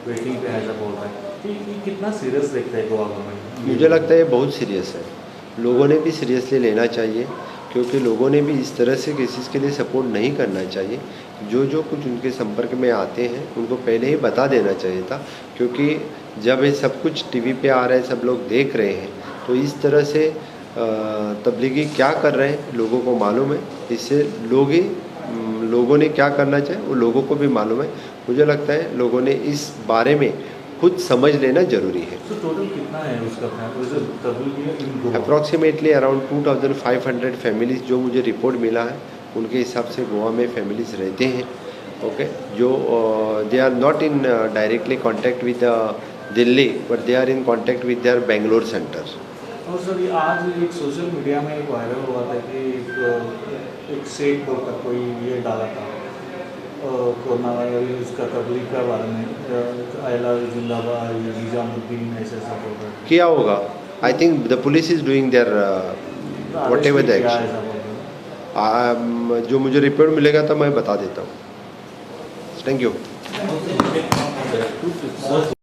वेटिंग पे ऐसा बोल रहा है। कि कितना सीरियस देखता है गोवा गवर्नमेंट? मुझे लगता है बहुत सीरियस है, लोगों ने भी सीरियसली लेना चाहिए, क्योंकि लोगों ने भी इस तरह से केसेस के लिए सपोर्ट नहीं करना चाहिए। जो जो कुछ उनके संपर्क में आते हैं उनको पहले ही बता देना चाहिए था, क्योंकि जब ये सब कुछ टीवी पे आ रहा है, सब लोग देख रहे हैं, तो इस तरह से तबलीगी क्या कर रहे हैं लोगों को मालूम है। इससे लोगों ने क्या करना चाहिए वो लोगों को भी मालूम है। मुझे लगता है लोगों ने इस बारे में खुद समझ लेना ज़रूरी है। तो टोटल कितना है उसका फैमिली? अप्रॉक्सीमेटली अराउंड 2500 फैमिलीज जो मुझे रिपोर्ट मिला है उनके हिसाब से गोवा में फैमिलीज रहते हैं। ओके, जो they are not in directly contact with Delhi but they are in contact with their Bangalore centre. Aur sir ये आज एक सोशल मीडिया में एक वायरल हुआ था कि एक शेख बोलकर कोई ये डाला था कोरोना वायरस उसका तबलीग के बारे में, आयला जिंदाबाद, निजामुद्दीन ऐसे ऐसा बोल रहे थे। किया होगा, I think the police is doing their whatever the क्या एक्शन। ऐसा बोल रहे हैं? जो मुझे रिपोर्ट मिलेगा तो मैं बता देता हूँ। Thank you.